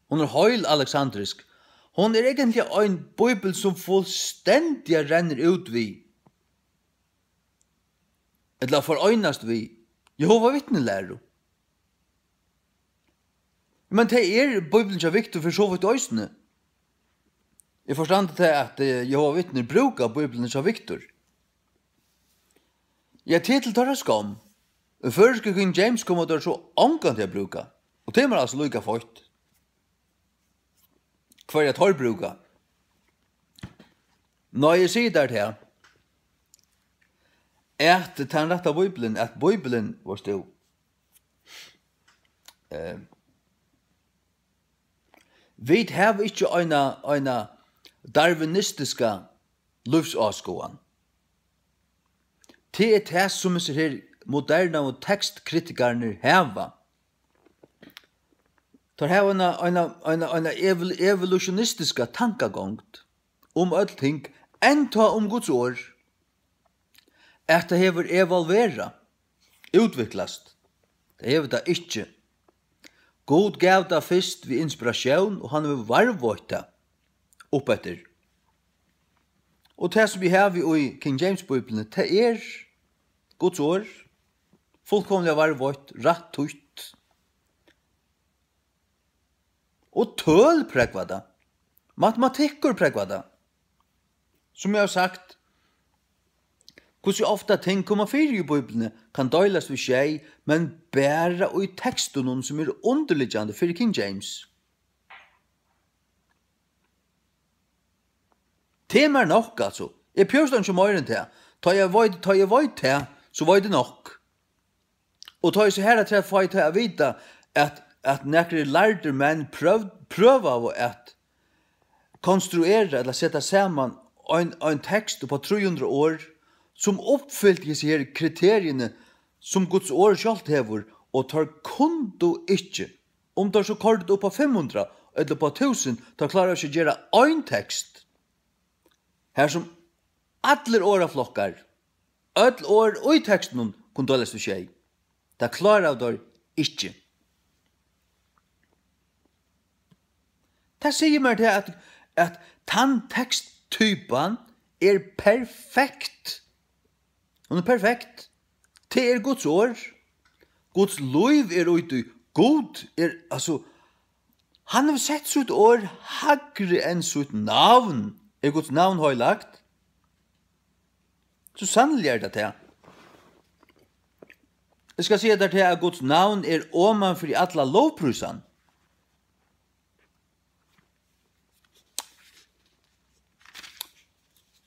hon er heil aleksandrisk. Hon er eigentliga ein bíbel, sum fullstendiga rennur út við, ella foreinast við, Jehova Vitni læru. Men tað er Bíblian hjá Viktor fyri so vítt eisini. Eg forstandi tað, at, eh, Jehova Vitni brúka Bíblian hjá Viktor. Ja, tað er til teirra skomm. Í føroysku King James koma teir so ongantíð at brúka. Og tað er mær altso líka feitt, hvørja teir brúka. Nei, eg sigi tær tað, at tann rætta Bíblian, at Bíblian, veitst tú, eh, vit hava ikki eina, eina darwinistiska lívsáskoðan. Tað er tað, sum hesir her modernaðu tekstkritikararnir hava. Teir hava eina, eina, eina, eina evol-, evolutionistiska tankagongd um øll ting, enntá um Guds orð, at tað hevur evolverað, útviklast. Tað hevur tað ikki. Gud gav tað fyrst við inspiratión, og hann hevur varðveitt tað uppeftir. Og tað, sum vit hava í King James Bíbliuni, tað er Guds orð, fullkomiliga varðveitt, rætt týtt. Og tøl prógva tað. Matematikkur prógvar tað. Sum eg havi sagt, hvussu ofta ting koma fyri í Bíbliuni, kann deilast við sjey, men bara í tekstunum, sum eru undirliggjandi fyri King James. Tað er mær nokk, altso. Eg behøvi ikki meira enn tað. Tá eg veit, tá eg veit tað, so veit eg nokk. Og tá eg so harafturat fái tað at vita, at, at nakrir lærdir menn prøv-, prøvaðu at konstruera ella seta saman ein, ein tekst upp á trý hundrað orð, sum uppfylti hesi her kriteriini, sum Guds orð sjálvt hevur, og teir kundu ikki. Um teir so koyrdu upp á fimm hundrað ella upp á túsund, teir kláraðu ikki at gera ein tekst, har sum allir orðaflokkar, øll orð í tekstinum kunnu deilast í sjey. Tað kláraðu teir ikki. Tað sigur mær tað, at, at tann teksttypan er perfekt. Hon er perfekt. Tað er Guds orð. Guds lív er í tí. Gud er, altso, hann hevur sett sítt orð hægri enn sítt navn. Er Guds navn heilagt? So sanniliga er tað tað. Eg skal siga tær tað, at Guds navn er oman fyri alla lovprísan.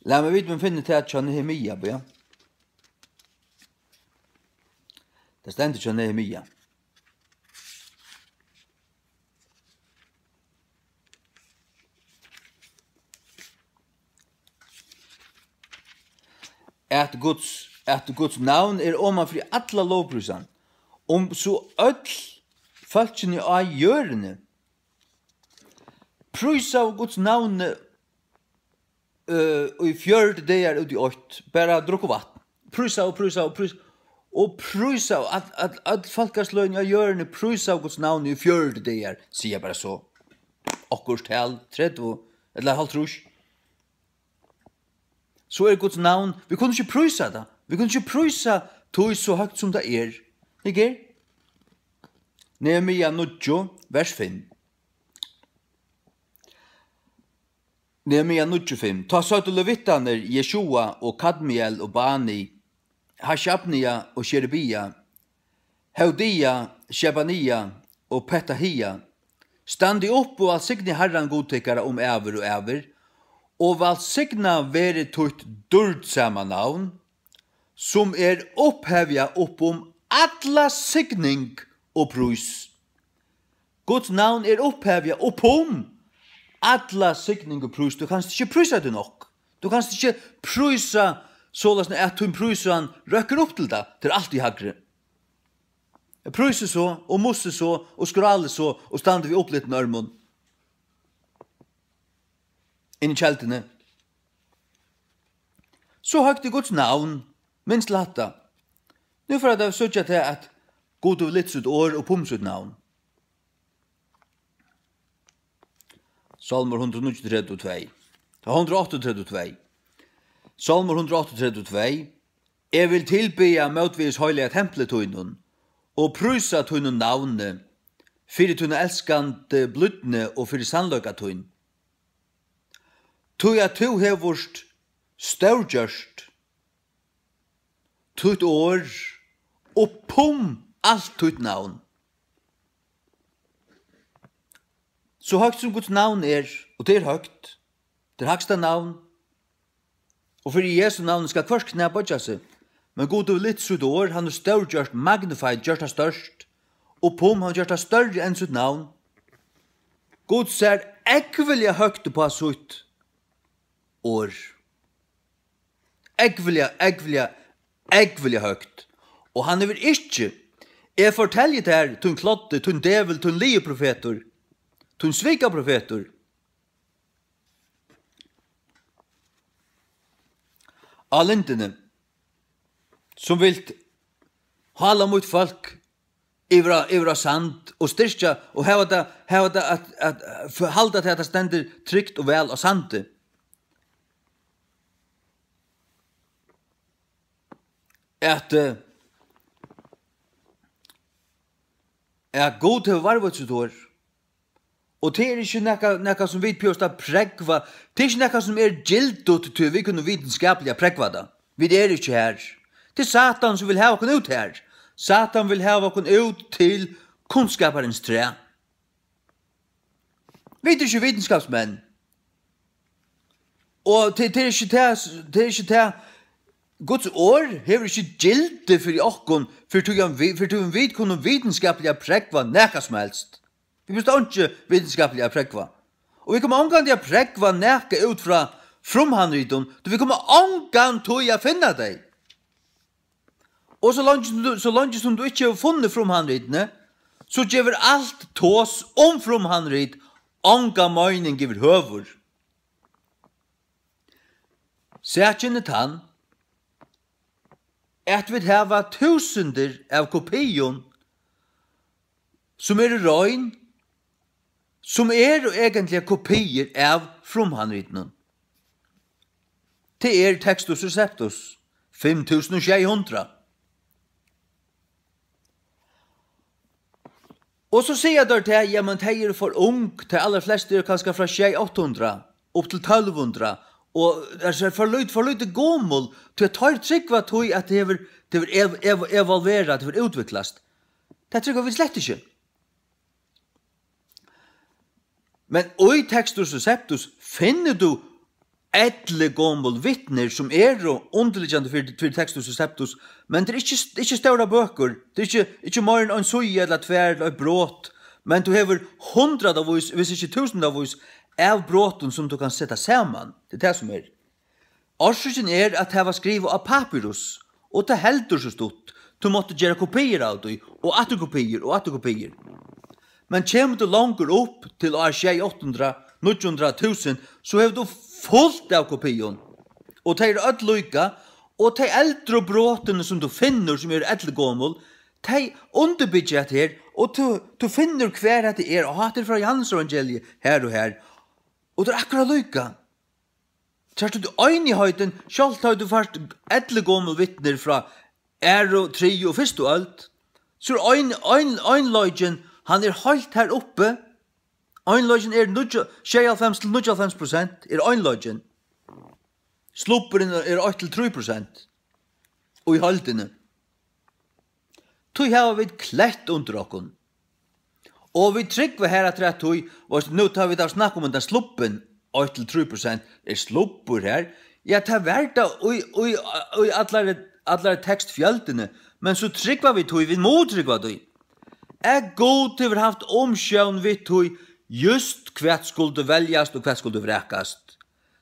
Lat meg vita, um eg finni tað hjá Nehemia, bíða. Tað stendur hjá Nehemia. At Guds, at Guds navn er oman fyri alla lovprísan, um so øll fólkini á jørðini prísaðu Guds navni, øh, í fjøruti dagar út í eitt, bara drukku vatn. Prísaðu, prísaðu, prís-, og prísaðu, at, at, at fólkasløgini á jørðini prísaðu Guds navni í fjøruti dagar, siga bara so. Okkurt tal, tretivu ella hálvtrýss. So er Guds navn, vit kunnu ikki prísa tað. Vit kunnu ikki prísa tí so høgt sum tað er. Ikki? Nehemia níggju, vers fimm. Nehemia níggju fimm. Tá søgdu levitarnir Jesjua og Kadmiel og Bani, Hasjabnia og Sherebia, Hodia, Shebania og Petahia: Standið upp og vælsignið Harran Gud tykkara um ævir og ævir, og vælsignað verði títt dýrdsama navn, sum er upphævjað upp um alla signing og prís. Guds navn er upphævjað upp um alla signing og prís. Tú kanst ikki prísa teg nokk. Tú kanst ikki prísa soleiðis, at tín prísan røkkur upp til tað. Tað er altíð hægri. Prísi so, og mussi so, og skráli so, og standi við upplitin ørmum inn í kelduni. So høgt er Guds navn, minst til hatta. Nú fara tey at síggja tað, at Gud hevur lit sítt orð upp um sítt navn. Sálmur hundrað og níggjuogtretivu tvey. Tá hundrað og áttaogtretivu tvey. Sálmur hundrað og áttaogtretivu tvey. Eg vil tilbiðja mótvegis heilaga templi tínum, og prísa tínum navni, fyri tína elskandi blídni og fyri sannleika tín. Tí at tú hevur stórgjørt títt orð upp um alt títt navn. So høgt sum Guds navn er, og tað er høgt, tað er hægsta navn, og fyri Jesu navni skal hvørt knæ boyggja seg. Men Gud hevur lyft sítt orð, hann hevur stórgjørt, magnified, gjørt tað stórt, upp um, hann gjørt tað størri enn sítt navn. Gud sær ógvuliga høgt upp á sítt orð. Ógvuliga, ógvuliga, ógvuliga høgt. Og hann hevur ikki, eg fortelji tær, tín kloddi, tín djevul, tín lygiprofetur, tín svikaprofetur, á lindini, sum vilt hála mítt fólk yvir á, yvir á sand og styrkja og hava tað, hava tað at, at, at halda tað, at tað stendur trygt og væl á sandi. At, eh, at Gud hevur varðveitt sítt orð. Og tað er ikki nakað, nakað sum vit bjóðast at prógva. Tað er ikki nakað sum er gildigt, tí vit kunnu vitskapliga prógva tað. Vit eru ikki har. Tað er Satan sum vil hava okkum út har. Satan vil hava okkum út til kunnskaparins træ. Vit eru ikki vitskapsmenn. Og tað, tað er ikki tað, tað er ikki tað. Guds orð hevur ikki gildi fyri okkum, fyri tí um vit, fyri tí um vit kunnu vitskapliga prógva nakað sum helst. Vit mugu einki vitskapliga prógva. Og vit koma ongantíð at prógva nakað út frá frumhandritum, tí vit koma ongantíð at finna tey. Og so leingi sum tú, so leingi sum tú ikki hevur funnið frumhandritini, so gevur alt tos um frumhandrit onga meining yvirhøvur. Sakin er tann, at vit hava túsundir av kopium, sum eru rein, sum eru eigentliga kopiir av frumhandritinum. Tað er Textus Receptus, fimm túsund og sjey hundrað. Og so siga teir tað, ja, men tey eru for ung, tey allarflestu eru kanska frá sjey, átta hundrað, upp til tólv hundrað, og tað er for lít-, for lítið gomul, tí at teir trúgva tí at tað hevur, tað hevur ev-, ev-, evolverað, tað hevur útviklast. Tað trúgva vit slett ikki. Men í Textus Receptus finnur tú elligomul vitnir, sum eru undirliggjandi fyri, fyri Textus Receptus, men tað er ikki, ikki stórar bøkur, tað er ikki, ikki meira enn ein síða ella tvær ella eitt brot, men tú hevur hundraðavís, hvis ikki túsundavís, av brotum, sum tú kanst seta saman. Tað er tað, sum er. Orsøkin er, at tað var skrivað á papyrus, og tað heldur so stutt. Tú mátti gera kopiir av tí, og aftur kopiir, og aftur kopiir. Men kemur tú longur upp til ár sjey, átta hundrað, níggju hundrað, túsund, so hevur tú fult av kopium. Og tey eru øll líka, og tey eldru brotini, sum tú finnur, sum eru elligomul, tey undirbyggja hetta her, og tú, tú finnur, hvar hetta er, og hatta er frá Jóhannesevangeliið, har og har. Og tað er akkurát líka. Sært tú einigheitin, sjálvt tá tú fært elligomul vitnir frá aðru, triðju og fyrstu øld, so er ein, ein, einleikin, hann er heilt har uppi. Einleikin er níggju, sjeyoghálvfems til níggjuoghálvfems prosent er einleikin. Slubburin er eitt til trý prosent í heildini. Tí hava vit klett undir okkum. Og vit trúgva her aftur at tí, veitst, nú tá vit hava snakka um hendan slubbin, eitt til trý prosent er slubbur her, ja, tað var tað í, í, í allari, allari tekstfjøldini, men so trúgva vit tí, vit mugu trúgva tí, at Gud hevur havt umsjón við tí, júst hvat skuldi veljast og hvat skuldi vrakast.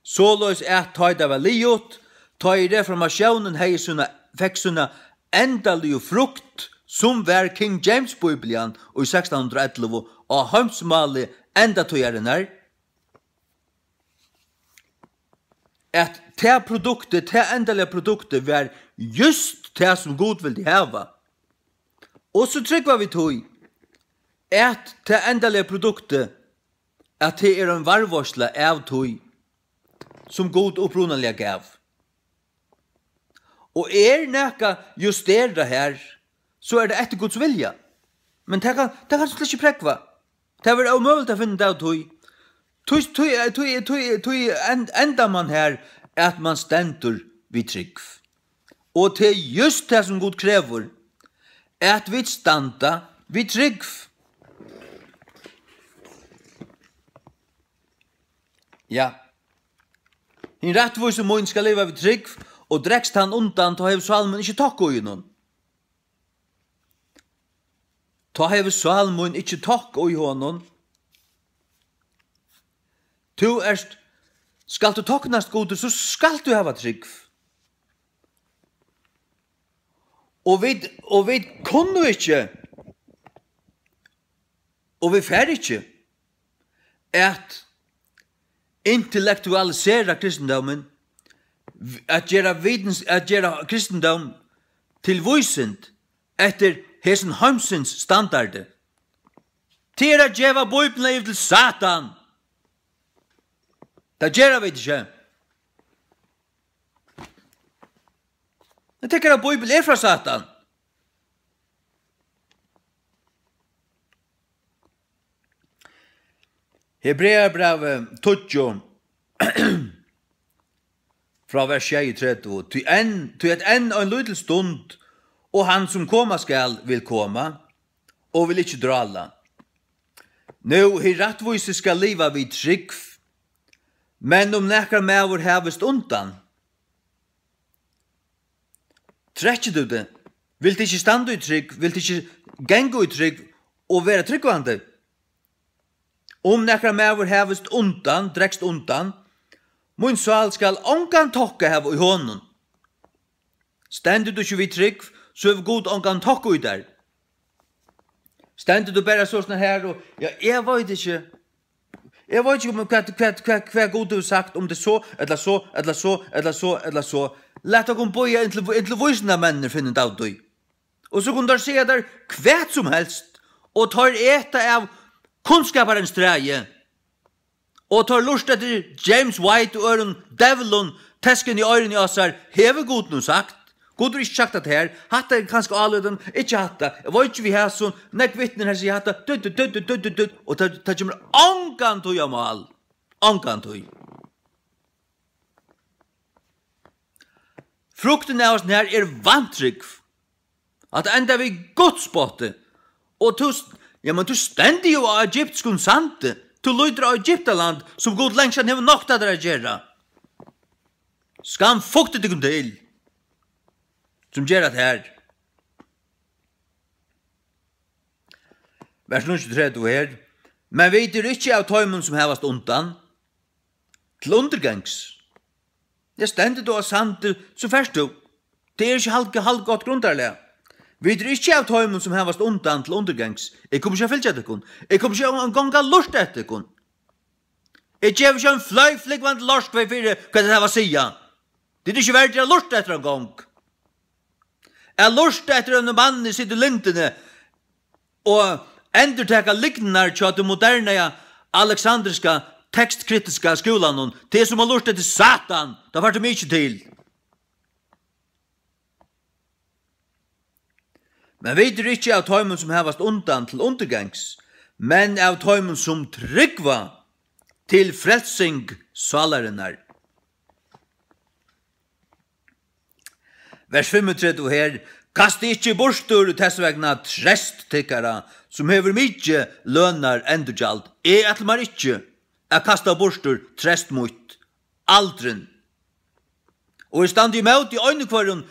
Soleiðis at tá ið tað var liðugt, tá ið reformatiónin hevði sína, fekk sína endaligu frukt, sum var King James Biblian í sekstan hundrað og ellivu á heimsmáli endatíðarinnar, at tað produktið, tað endaliga produktið var júst tað, sum Gud vildi hava. Og so trúgva vit tí, at tað endaliga produktið, at tað er ein varðveitsla av tí, sum Gud upprunaliga gav. Og er nakað justerað har, so er tað eftir Guds vilja. Men tað kann, tað kanst tú slett ikki prógva. Tað verður ómøguligt at finna út av tí. Tí, tí, tí, tí, tí en-, endar mann har, at mann stendur við trúgv. Og tað er júst tað, sum Gud krevur, at vit standa við trúgv. Ja. Hin rættvísi mín skal liva við trúgv, og dregst hann undan, tá hevur sál mín ikki tokka í honum. Tá hevur sál mín ikki tokka í honum. Tú ert, skalt tú toknast Gudi, so skalt tú hava trúgv. Og vit, og vit kunnu ikki, og vit fara ikki at intellektualisera kristindómin, at gera vitens-, at gera kristindóm til vísind eftir hesum heimsins standardi. Tað er at geva Bíbliuna yvir til Satan. Tað gera vit ikki. Men tykkara Bíbel er frá Satan. Hebreabrævið tíggju, frá vers sjeyogtretivu: "Tí enn, tí at enn ein lítil stund, og hann, sum koma skal, vil koma, og vil ikki drála. Nú, hin rættvísi skal liva við trúgv, men um nakar maður havist undan." Trekkir tú teg? Vilt tú ikki standa í trúgv? Vilt tú ikki ganga í trúgv og vera trúgvandi? Um nakar maður havist undan, dregst undan, mín sál skal ongan tokka hava í honum. Stendur tú ikki við trúgv, so hevur Gud ongan tokka í tær. Stendur tú bara sostatt her og, ja, eg veit ikki. Eg veit ikki, um hvat, hvat, hvat, hvat Gud hevur sagt, um tað er so, ella so, ella so, ella so, ella so. Lat okkum bíða inntil, inntil vísindamennirnir finna út av tí. Og so kunnu teir siga tær hvat sum helst, og teir eta av kunnskaparins træi. Og teir lurta eftir James White og øðrum djevlum, teskin í oyruni á sær, hevur Gud nú sagt? Gud hevur ikki sagt tað her. Hatta er kanska álítandi, ikki hatta. Eg veit ikki við hasum. Nógv vitni her siga hatta. Dutt, dutt, dutt. Og tað, tað kemur ongantíð á mál. Ongantíð. Fruktin av hasum her er vantrúgv. At enda við gudspotti. Og tú st-, ja, men tú stendur jú á egyptskum sandi. Tú lítur á Egyptaland, sum Gud langt síðan hevur noktað tær at gera. Skam, fugtið tykkum til, sum gera tað her. Vers níggjuogtretivu her: "Men vit eru ikki av teimum, sum havast undan, til undirgangs." Ja, stendur tú á sandi, so fert tú. Tað er ikki hald-, haldgott grundarlag. Vit eru ikki av teimum, sum havast undan, til undirgangs. Eg komi ikki at fylgja tykkum. Eg komi ikki eingong at lurta eftir tykkum. Eg gevi ikki ein fløgflúgvandi lort fyri, hvat tit hava at siga. Tit eru ikki verdir at lurta eftir eingong. At lurta eftir einum manni situr í lindini og endurtaka lygnirnar hjá tí moderna, ja, aleksandriska tekstkritiska skúlanum, tað er sum at lurta eftir Satan, tað fært tú mikið til. Men vit eru ikki av teimum, sum havast undan til undirgangs, men av teimum, sum trúgva til frelsing sálarinnar. Vers fimmogtretivu her: "Kastið ikki burtur tess vegna treyst tykkara, sum hevur mikið lønar endurgjald." Eg ætli mær ikki at kasta burtur treyst mítt, aldrin. Og eg standi ímóti einum hvørjum,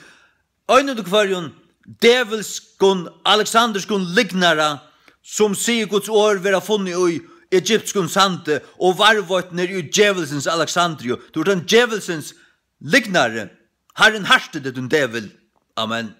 einum hvørjum djevulskum, aleksandriskum lygnara, sum sigur Guds orð vera funnin í egyptskum sandi og varðveitt niðri í djevulsins Alexandriu. Tú ert ein djevulsins lygnari. Harrin harti teg, tín djevul. Amen.